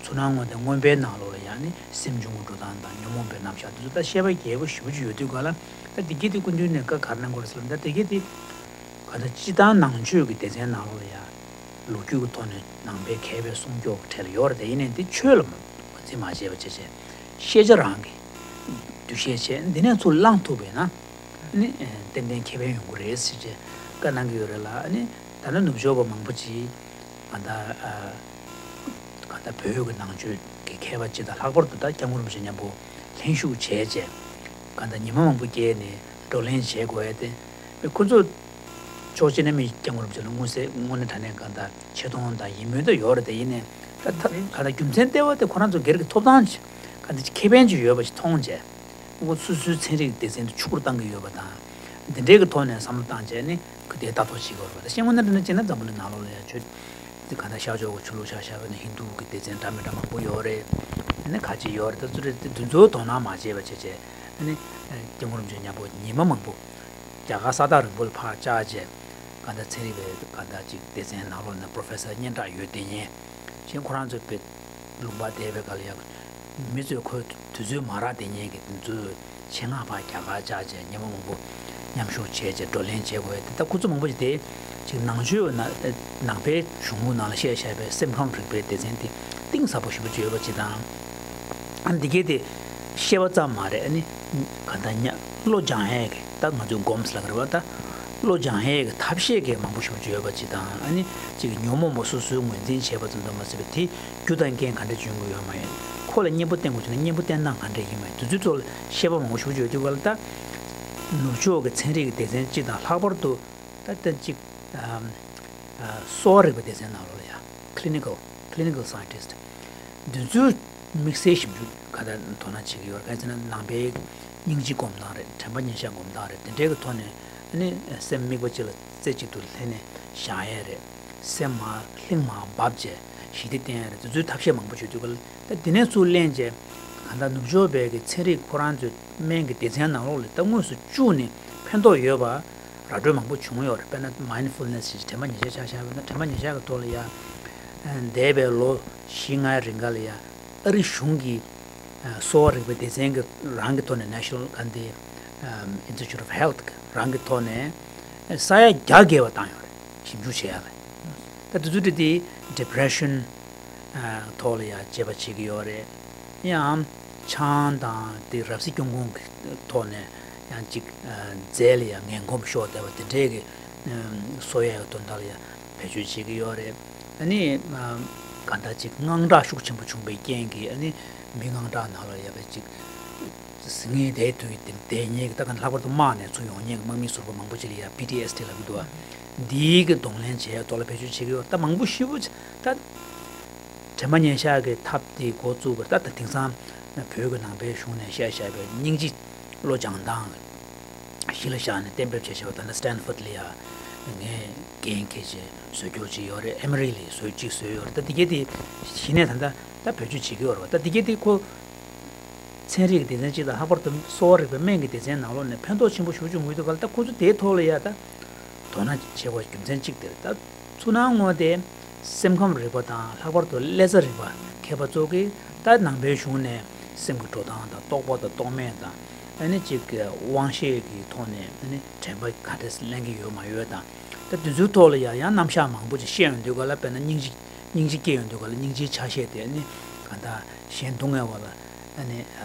ཚུར་སྣང་ངོས་ནས་མངོན་པའི་ནང་ལོགས་ལ་ཡང་ནི་སེམས་བྱུང་གི་འགྲོ་སྟངས་དང་ཉོན་མོངས་པའི་རྣམ་གཞག་དེ་ཚོ་ད་ཤེས་པ་རྒྱས་པོ་ཞེ་པོ་ཅིག་ཡོད་དུས་སྒང་ལ། ད་དེ་གྱད་དེ་སྐུ་མདུན་ནས་བཀའ་ག་རེ་གནང་གི་ཡོད་རེད་ཟེར་ལབ་ན། ད་དེ་གྱད་དེ་ག་ད་སྤྱིར་བཏང་ནང་ཆོས་ཀྱི་སྡེ་ཚན་ནང་ལོགས་ལ་ཡང་ལོ་རྒྱུས་ཀྱི་ཐོག་ནས་ནང་པའི་མཁས་པའི་གསུང་སྐྱོར་གྱི་གྲས་ལ་ཡོད་རེད། དེ་ཡིན་ནའི་འདི་ཆོས་ལ་མ་ངོས་འཛིན་མ་བྱས་པ་བྱས་བྱས། ཤེས་བྱ་རང་གི་འདུ་ཤེས་བྱས། འདི་ནས་ཚུར་བླངས་ཐུབ་པ་ཡིན་ན། ནི་ཏན་ཏན་ཁེ་ཕན་ཡོང་གི་རེད་ཟེར་བྱས་བཀའ་གནང་གི་ཡོད་རེད་ལ། ཨ་ནི་ད་ལྟ་ནུབ་ཕྱོགས་པ་མང་པོ་ཅིག་གང་ལྟར་ཨ་གང་ལྟར་བོད་ཀྱི་ནང་ཆོས་ཀྱི་མཁས་པ་ཅིག་དང་། ལྷག་པར་དུ་ད་སྐྱབས་མགོན་རིན་པོ་ཆེ་མཉམ་པོ་ལྷན་ཞུགས་བྱས་བྱས། གང་ལྟར་ཉི་མ་མང་པོ་བསྐྱལ་ནས་བགྲོ་གླེང་བྱེད་དགོས་ཡ་དེ། ཁོ་ཚོ་ཕྱོགས་གཅིག་ནས་མི་སྐྱབས་མགོན་རིན་པོ་ཆེ་ལ་དངོས་གནས་དངོས་གནས་དྲང་གནས་གང་ལྟར་ཆེ་མཐོང་དང་ཡིད་སྨོན་ད་ཡོད་རེད། དེ་ཡིན་ནའི་ད་ད་གང་ལྟར་རྒྱུ་མཚན་ལྟེ་བ་དེ་ཁོ་རང་ཚོ་སྒེར་གྱི་ཐོབ་ཐང་ཅིག་གང་ལྟར་ཁེ་ཕན་ཅིག་ཡོད་པ་ཞིག་མཐོང་བྱས། ཁོ་སོ་སོའི་ཚན་རིག་སྡེ་ཚན་དུ་ཕྱུག་པོར་བཏང་གི་ཡོད་པ་དང་། འདི་འདྲའི་གི་ཐོག་ནས་བསམ་བློ་བཏང་བྱས་ནས་ཁོ་དེ་ལྟ་རྟོག་བྱེད་དགོས་རེད་པ། ད་ཤེས་དངོས་གནས་དྲང་གནས་བྱས་ན་འཛམ་བུ་གླིང་ནང་ལོགས་ལ་ཡང་ཆོས་འདི་གང་ལྟར་ཤར་ཕྱོགས་ཀྱི་ཆོས་ལུགས་ཆ་བཞག་པ་ན་ཧིན་དུ་གི་སྡེ་ཚན་འདྲ་མི་འདྲ་མང་པོ་ཡོད་རེད། ཨ་ནི་ཁ་ཅིག་ཡོད་རེད། ད་ཚོ་རེད། དེ་འདི་ཚོའི་དོ་སྣང་མ་བྱས་པ་བྱས་བྱས། ཨ་ནི་སྐྱབས་མགོན་རིན་པོ་ཆེ་མཉམ་པོ་ཉི་མ་མང་པོ་རྒྱ་གར་ས་ཐག་རིང་པོ་ལ་ཕར་བཅར་བྱས། གང་ལྟར་ཚན་རིག་པའི་གང་ལྟར་ཅིག་སྡེ་ཚན་ནང་ལོགས་ནས་པོ་རོ་ཕེ་སར་སྙན་གྲགས་ཡོད་བསྡད་མཁན་ཅིག་ཁོ་རང་ཚོའི་དཔེ་ལུང་པར་བསྡད་པའི་སྐབས་ལ་ཡང་མི་ཚོས་ཁོའི་དུས་ཚོད་མ་རག་བསྡད་མཁན་གྱི་དེ་ཚོའི་ཆེད་མངགས་ཕར་རྒྱ་གར་བཅར་བྱས་ཉི་མ་མང་པོ་མཉམ་ཞུགས་བྱས་བྱས་བགྲོ་གླེང་བྱེད་དགོས་ཡ་དེ། ད་ཁོ་ཚོ་མང་པོ་ཞིག་དེ་ཅིག་ནང་ཆོས་ནང་ནང་པའི་གཞུང་ལུགས་ནང་ལ་བཤད་བཞག་པའི་སེམས་ཁམས་རིག་པའི་སྡེ་ཚན་དེ་གཏིང་ཟབ་པོ་ཞེ་པོ་ཅིག་ཡོད་པ་ཅིག་དང་། ཨ་འདི་གས་དེ་ཤེས་པ་ཙམ་མ་རེད། ཨ་ནི་གང་ལྟར་ཉ་བློ་སྦྱང་ཡས་ཀྱི་ད་ང་ཚོའི་སྒོམ་ཟེར་ལབ་ཀྱི་རེད་པ། ད་བློ་སྦྱང་ཡས་ཀྱི་ཐབས་ཤེས་ཀྱི་མང་པོ་ཞེ་པོ་ཅིག་ཡོད་པ་ཅིག་དང་། ཨ་ནི་ཅིག་ཉོན་མོངས་པ་སོ་སོའི་ངོས་འཛིན་བྱས་པ་ཙམ་དུ་མ་ཟད་པའི་དེ་རྒྱུ་དང་རྐྱེན་ག་འདྲ་འབྱུང་གི་ཡོད་མ་ཡོད། ཁོ་ལ་གཉེན་པོ་བསྟེན་དགོས་བྱུང་ན་གཉེན་པོ་བསྟེན་སྟངས་ག་འདྲ་ཡིན་མ་ཡིན། དེ་ཚོའི་ཐོག་ལ་ཤེས་པ་མང་པོ་ཞེ་པོ་ཅིག་ཡོད་དུས་སྐབས་ལ། ད་ནུབ་ཕྱོགས་ཀྱི་ཚན་རིག་གི་སྡེ་ཚན་སྤྱི་དང་། ལྷག་པར་དུ་ད་ལྟ་ཅིག་ཨམ་ཨ་གསོ་བ་རིག་པའི་སྡེ་ཚན་ནང་ལོགས་ལ་ཡ། clinical clinical scientist། འདི་ཚོས་དམིགས་བསལ་ཞིབ་འཇུག་ག་ད་དོ་སྣང་བྱེད་ཀྱི་ཡོད་རེད། ག་རེ་ཟེར་ན་ནང་པའི་སྙིང་རྗེ་སྒོམ་སྟངས་རེད། དྲན་པ་ཉེར་བཞག་སྒོམ་སྟངས་རེད། དེ་འདྲའི་གི་ཐོག་ནས་ཨ་ནི་སེམས་དམིགས་པ་གཅིག་ལ་རྩེ་གཅིག་ཏུ་ལྷན་ནས་བཞག་ཡས་རེད། སེམས་མར་ལྷིང་མར་འབབ་བྱས་ཞི་བདེ་བསྟེན་ཡས་རེད། དེ་ཚོའི་ཐབས་ཤེས་མང་པོ་བྱེད་དུས་སྐབས་ལ། ད་འདི་ནས་ཚུར་ལེན་བྱས། ད་ནུབ་ཕྱོགས་པའི་གི་ཚན་རིག་ཁོ་རང་ཚོའི་སྨན་གྱི་སྡེ་ཚན་ནང་ལོགས་ལ་ད་དངོས་སུ་བཅུག་ནས་ཕན་ཐོགས་ཡོད་པ་ར་སྤྲོད་མང་པོ་བྱུང་ཡོད་རེད། དཔེར་ན་མའིན་ཌ་ཕུལ་ནེ་སི་ཞེས་དྲན་པ་ཉེར་ཞག་ཆ་བཞག་པ་ཡིན་ན། དྲན་པ་ཉེར་ཞག་གི་ཐོག་ལ་ཡ་འདས་པའི་ལོ་བཞི་ལྔའི་རིང་ག་ལ་ཡ་ཨ་རི་གཞུང་གི་གསོ་བ་རིག་པའི་སྡེ་ཚན་གྱི་རང་གི་ཐོག་ནས་National ག་འདི་Institute of Health རང་གི་ཐོག་ནས་ས་ཡ་བརྒྱ་བརྒལ་བ་བཏང་ཡོད་རེད། ཞིབ་འཇུག་བྱེད་ཡ་ལ། ད་དེ་ཚོ་དེ་depression ཐོག་ལ་ཡ་དཔྱད་པ་བྱེད་ཀྱི་ཡོད་རེད། ཡང་ཆང་དང་དེ་རབ་གསལ་སྐྱོན་ཀོང་གི་ཐོག་ནས་ཡང་ཅིག་རྫས་ལ་ཡ་ངན་གོམས་ཤོར་བསྡད་པ་དེ་འདྲས་ཀྱི་གསོ་ཡ་དོན་དག་ལ་ཡ་བེད་སྤྱོད་བྱེད་ཀྱི་ཡོད་རེད། ཨ་ནི་ག་ད་ཅིག་དངངས་སྐྲག་ཤུགས་ཆེན་པོ་བྱུང་བའི་རྐྱེན་གྱིས་ཨ་ནི་མི་དངངས་སྐྲག་ནང་ལ་ཡ་ག་ཅིག་ཟིང་ངེ་དེ་དུས་དེ་དེ་ཉིད་ཀྱི་ད་ག་ལྷག་པར་དུ་དམག་ནས་ཚུར་ཡོང་མཁན་གྱི་དམག་མི་ཟུར་པ་མང་པོ་ཅིག་ལ་ཡ་པི་ཏི་ཨེས་ཌི་ལབ་ཀྱི་འདུག་བ། འདིའི་གི་གདོང་ལེན་བྱེད་ཡ་ཐོག་ལ་བེད་སྤྱོད་བྱེད་ཀྱི་ཡོད། ད་མང་པོ་ཞེ་པོ་ཅིག་ད་དྲན་པ་ཉེར་ཞག་གི་ཐབས་དེ་འགོ་བཙུགས་པར་ད་ད་དེང་སང་བོད་ཀྱི་ནང་པའི་གཞུང་ནས་བཤད་བཞག་པའི་སྙིང་རྗེ་བློ་སྦྱང་སྟངས་གཞི་ལ་བཞག་ནས་གཏན་འབེབས་བྱས་བྱས་པ། ད་ལྟ་སི་ཊན་ཕོར་ཌི་ལ་ཡ་ངས་འགན་འཁྱེར་བྱས་བཟོ་བསྒྱུར་བྱས་ཡོད་རེད། ཨེ་མ་རི་ལ་བཟོས་གཅིག་བཟོས་ཡོད་རེད། ད་འདི་གས་དེ་གཞི་ནས་ད་ལྟ་ད་བེད་སྤྱོད་བྱེད་ཀྱི་ཡོད་རེད་བ། ད་འདི་གས་དེ་ཁོ་ཚན་རིག་སྡེ་ཚན་གཅིག་དང་། ལྷག་པར་དུ་གསོ་བ་རིག་པའི་སྨན་གྱི་སྡེ་ཚན་ནང་ལོགས་ནས་ཕན་ཐོགས་ཆེན་པོ་ཞེ་པོ་ཅིག་ཡོང་གི་འདུག་ག་ལ། ད་ཁོ་ཚོ་དེའི་ཐོག་ལ་ཡ་ད་དོ་སྣང་བྱེད་དགོས་རྒྱུ་མཚན་གཅིག་དེ་རེད། ད་ཚུར་སྣང་ངོ་དེ་སེམས་ཁམས་རིག་པ་དང་། ལྷག་པར་དུ་ཀླད་རྩ་རིག་པ་མཁས་པ་ཚོ་གིས་ད་ནང་པའི་གཞུང་ནས་སེམས་ཀྱི་འགྲོ་སྟངས་དང་། རྟོགས་པ་དང་རྟོགས་མེད་དང་། ཨ་ནི་གཅིག་དབང་ཤེས་ཀྱི་ཐོག་ནས་ཨ་ནི་དྲན་པ་ག་འདྲས་ལེན་གྱི་ཡོད་མ་ཡོད་དང་། ད་དེ་ཚོའི་ཐོག་ལ་ཡང་ཡང་རྣམ་གཞག་མང་པོ་ཅིག་བཤད་ཡོང་དུས་ག་ལ། དཔེར་ན་སྙིང་རྗེ་སྙིང་རྗེ་སྐྱེ་ཡོང་དུས་ག་ལ། སྙིང་རྗེའི་ཆ་ཤས་དེ་ཨ་ནི་ག་ད་གཞན་སྡུག་བསྔལ་བ་ལ་ཨ་ནི་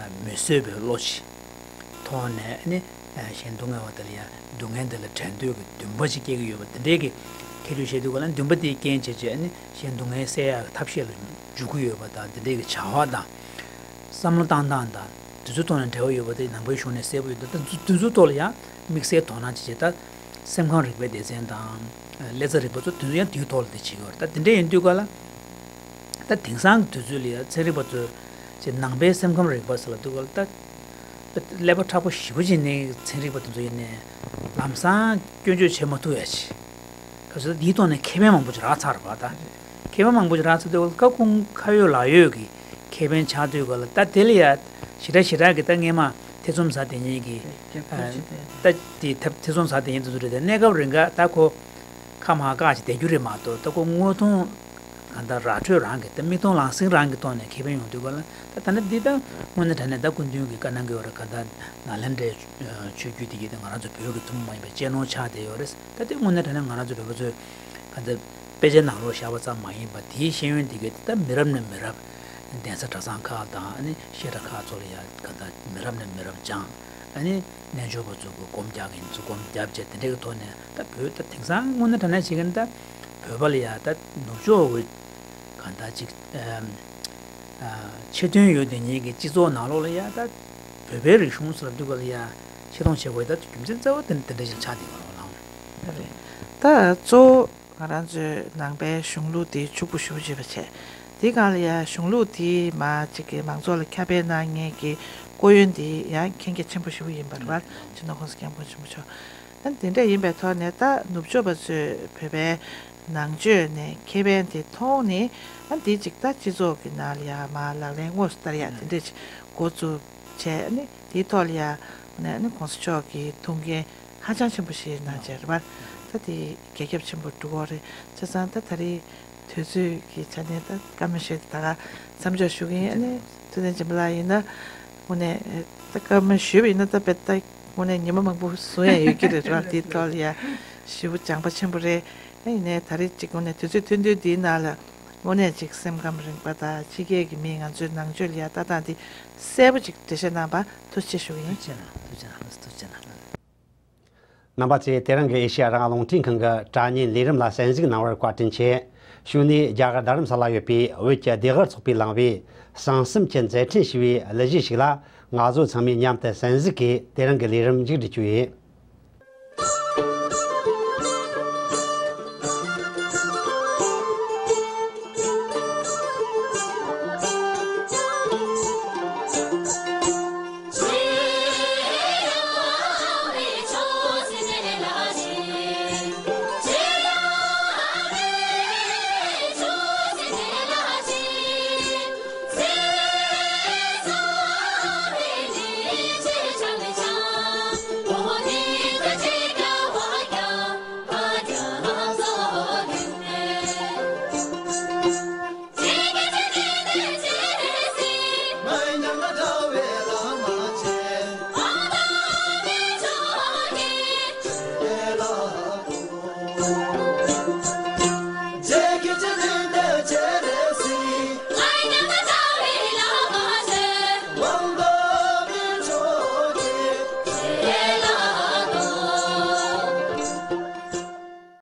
མི་བཟོད་པའི་བློ་ཅིག་ཐོག་ནས། ཨ་ནི་གཞན་སྡུག་བསྔལ་བ་དེ་ལ་ཡང་སྡུག་བསྔལ་དེ་ལ་བྲལ་འདོད་ཀྱི་འདུན་པ་ཅིག་སྐྱེ་གི་ཡོད་པ་དེ་འདྲའི་གི་ཁྱད་ཆོས་བཤད་དུས་ག་ལ། འདུན་པ་དེའི་རྐྱེན་བྱས་བྱས་ཨ་ནི་གཞན་སྡུག་བསྔལ་སེལ་ཡག་གི་ཐབས་ཤེས་ལ་འཇུག་གི་ཡོད་པ་དང་། དེ་འདྲའི་གི་བྱ་བ་དང་བསམ་བློ་བཏང་སྟངས་དང་དེ་ཚོའི་ཐོག་ནས་འབྲེལ་བ་ཡོད་པ་དེ་ནང་པའི་གཞུང་ནས་གསལ་པོ་ཡོད་འདུག་ད་དེ་ཚོ་དེ་ཚོའི་ཐོག་ལ་ཡང་དམིགས་བསལ་དོ་སྣང་བྱས་བྱས། ད་སེམས་ཁམས་རིག་པའི་སྡེ་ཚན་དང་ཀླད་རྩ་རིག་པ་ཚོ་དེ་ཚོ་ཡང་དེའི་ཐོག་ལ་དེ་བྱེད་ཀྱི་ཡོད་རེད། ད་དེ་འདྲ་ཡིན་དུས་ག་ལ། ད་དེང་སང་གི་དུས་ཚོད་ལ་ཡ་ཚན་རིག་པ་ཚོས་ཅིག་ནང་པའི་སེམས་ཁམས་རིག་པ་ཟེར་ལབ་དུས་ག་ལ། ད་ཀླད་པ་མཁྲེགས་པོ་ཞེ་པོ་ཅིག་ནས་ཚན་རིག་པ་དེ་ཚོ་ཡིན་ནའི་ལམ་སང་སྐྱོན་བརྗོད་བྱེད་མ་ཐུབ་ཡ་ཅིག་ག་ཚོད་འདིའི་ཐོག་ནས་ཁེ་ཕན་མང་པོ་ཅིག་རག་ཚར་བ། ད་ཁེ་ཕན་མང་པོ་ཅིག་རག་ཚར་དུས་ག་ལ། ཁ་ཁུང་ཁ་ཡོད་ལག་ཡོད་ཀྱི་ཁེ་ཕན་ཆགས་དུས་ག་ལ། ད་དེ་ལ་ཡ་ཞེ་དྲག་ཞེ་དྲག་གི་ད་སྔས་མ་ཐེ་ཚོམ་ཟ་བསྡད་མཁན་གྱི་རྒྱབ་སྐྱོར་བྱེད་བསྡད། ད་དེ་ཐེ་ཚོམ་ཟ་བསྡད་མཁན་དེ་ཚོ་རེད། དེ་གནས་སྐབས་རིང་ག་ད་ཁོ་ཁ་མ་བཀག་ཅིག་བསྡད་རྒྱུ་རེད་མ་གཏོགས། ད་ཁོ་དངོས་མཐོང་གང་ལྟར་ར་འཕྲོད་རང་གི། ད་མིག་མཐོང་ལག་ཟིན་རང་གི་ཐོག་ནས་ཁེ་ཕན་ཡོང་དུས་ག་ལ། ད་ད་ནི་འདི་ད་དངོས་གནས་དྲང་གནས་ད་སྐུ་མདུན་གྱི་བཀའ་གནང་གི་ཡོད་རེད། གང་ལྟར་ནཱ་ལེནྡྲའི་ཆོས་བརྒྱུད་འདི་གའི་ད་ང་རང་ཚོ་བོད་ཀྱི་ཐུན་མོང་མ་ཡིན་པའི་གཅེས་ནོར་ཆགས་བསྡད་ཡོད་རེད། ད་དེ་དངོས་གནས་དྲང་གནས་ང་རང་ཚོ་བོད་པ་ཚོས་གང་ལྟར་དཔེ་ཆའི་ནང་ལོགས་བཞག་པ་ཙམ་མ་ཡིན་པ། དེའི་ཤེས་ཡོན་འདི་གའི་ད་མི་རབས་ནས་མི་རབས་གདན་ས་གྲྭ་ཚང་ཁག་དང་། ཨ་ནི་བཤད་གྲྭ་ཁག་ཚོ་ལ་ཡ་གང་ལྟར་མི་རབས་ནས་མི་རབས་སྦྱངས། ཨ་ནི་རྣལ་འབྱོར་པ་ཚོ་གི་སྒོམ་རྒྱག་གི་ཡིན་ཚུལ་སྒོམ་བརྒྱབ་བྱས། དེ་འདྲའི་གི་ཐོག་ནས་ད་བོད་ད་དེང་སང་དངོས་གནས་དྲང་གནས་བྱེད་མཁན་ད་བོད་པ་ལ་ཡ་ད་ནུབ་ཕྱོགས་འོད་གང་ལྟར་ཅིག་ཨམ་ཨ་ཆེ་མཐོང་ཡོད་དེ་ཉིད་ཀྱི་སྤྱི་ཚོགས་ནང་ལོགས་ལ་ཡ་ད་བོད་པའི་རིག་གཞུང་ཟེར་ལབ་དུས་ག་ལ་ཡ་ཆེ་མཐོང་བྱེད་དགོས་ཡ་ད་རྒྱུ་མཚན་རྩ་བ་དེ་འདི་འདྲ་ཞིག་ཆགས་བསྡད་ཡོད་རེད་བ། ལགས། རེད། ད་གཙོ་བོ་ང་རང་ཚོའི་ནང་པའི་གཞུང་ལུགས་འདི་ཕྱུག་པོ་ཞེ་པོ་ཅིག་ཡོད་པ་བྱས། དེའི་སྒང་ལ་ཡ་གཞུང་ལུགས་འདི་མ་ཅིག་གི་མང་ཚོགས་ལ་ཁྱབ་སྤེལ་གནང་མཁན་གྱི་སྐུ་ཡོན་འདི་ཡང་མཁྱེན་རྒྱ་ཆེན་པོ་ཞེ་པོ་ཡིན་པ་རེད་བ། སྤྱི་ནོར་༸གོང་ས་༸སྐྱབས་མགོན་ཆེན་པོ་མཆོག་ཨ་ནི་དེ་འདྲ་ཡིན་པའི་ཐོག་ནས་ད་ནུབ་ཕྱོགས་པ་ཚོས་བོད་པའི་ནང་ཆོས་ནས་ཁེ་ཕན་དེ་མཐོང་ནས། ཨ་ནི་དེ་ཅིག་ད་སྤྱི་ཚོགས་ཀྱི་ནང་ལ་ཡ་མར་ལག་ལེན་དངོས་སུ་བསྟར་ཡ་དེ་འདྲ་ཅིག་འགོ་བཙུགས་བྱས། ཨ་ནི་དེའི་ཐོག་ལ་ཡ་ནས་ཨ་ནི་༸གོང་ས་མཆོག་གི་ཐུགས་འགན་ཧ་ཅང་ཆེན་པོ་ཞིག་གནང་བྱས་རེད་པ། ད་དེ་རྒྱ་ཁྱབ་ཆེན་པོ་འགྲོ་གི་རེད། བྱས་ཙང་ད་ད་རེས་དུས་ཚོད་ཀྱི་ཆ་ནས་ད་སྐར་མ་བཞི་ད་ག་མཚམས་འཇོག་ཞུ་གི་ཡིན། ཨ་ནི་ཐུབ་བསྟན་སྦྱིན་པ་ལགས་ཡིན་ན་དངོས་གནས་ད་སྐར་མ་བཞི་པ་ཡིན་ན་ད་དཔེ་ད་དངོས་གནས་ཉི་མ་མང་པོ་བཟོ་ཡ་ཡོད་ཀྱི་རེད་ར། དེའི་ཐོག་ལ་ཡ་ཞེ་པོ་སྦྱངས་པ་ཆེན་པོ་རེད། ཨ་ཡིན་ནའི་ད་རེས་ཅིག་དངོས་གནས་དུས་ཚོད་ཐུང་ཐུང་འདིའི་ནང་ལ་དངོས་གནས་ཅིག་སེམས་ཁམས་རིག་པ་དང་ཕྱི་རྒྱལ་གྱི་མིས་ང་ཚོའི་ནང་ཆོས་ལ་ཡ་ལྟ་སྟངས་འདི་གསལ་པོ་ཅིག་འགྲེལ་བཤད་གནང་བ་ཐུགས་རྗེ་ཆེ་ཞུ་གི་ཡིན། ཐུགས་རྗེ་གནང་། ཐུགས་རྗེ་གནང་། ཐུགས་རྗེ་གནང་། རྣམ་པ་ཚོས་དེ་རིང་གི་ཨེ་ཤེ་ཡ་རང་དབང་རླུང་འཕྲིན་ཁང་གི་དྲ་བརྙན་ལས་རིམ་ལ་གསན་གཟིགས་གནང་བར་བཀའ་དྲིན་ཆེ། གཞུག་ནས་རྒྱ་གར་རྡ་རམ་ས་ལ་ཡོད་པའི་བོད་ཀྱི་བདེ་སྒར་ཚོགས་པས་བླངས་པའི་གསང་གསུམ་གྱི་མཛད་འཕྲིན་ཞེས་པའི་གླུ་གཞས་ཤིག་ལ་ང་ཚོ་ཚང་མས་མཉམ་དུ་གསན་གཟིགས་ཀྱིས་དེ་རིང་གི་ལས་རིམ་མཇུག་སྒྲིལ་རྒྱུ་ཡིན།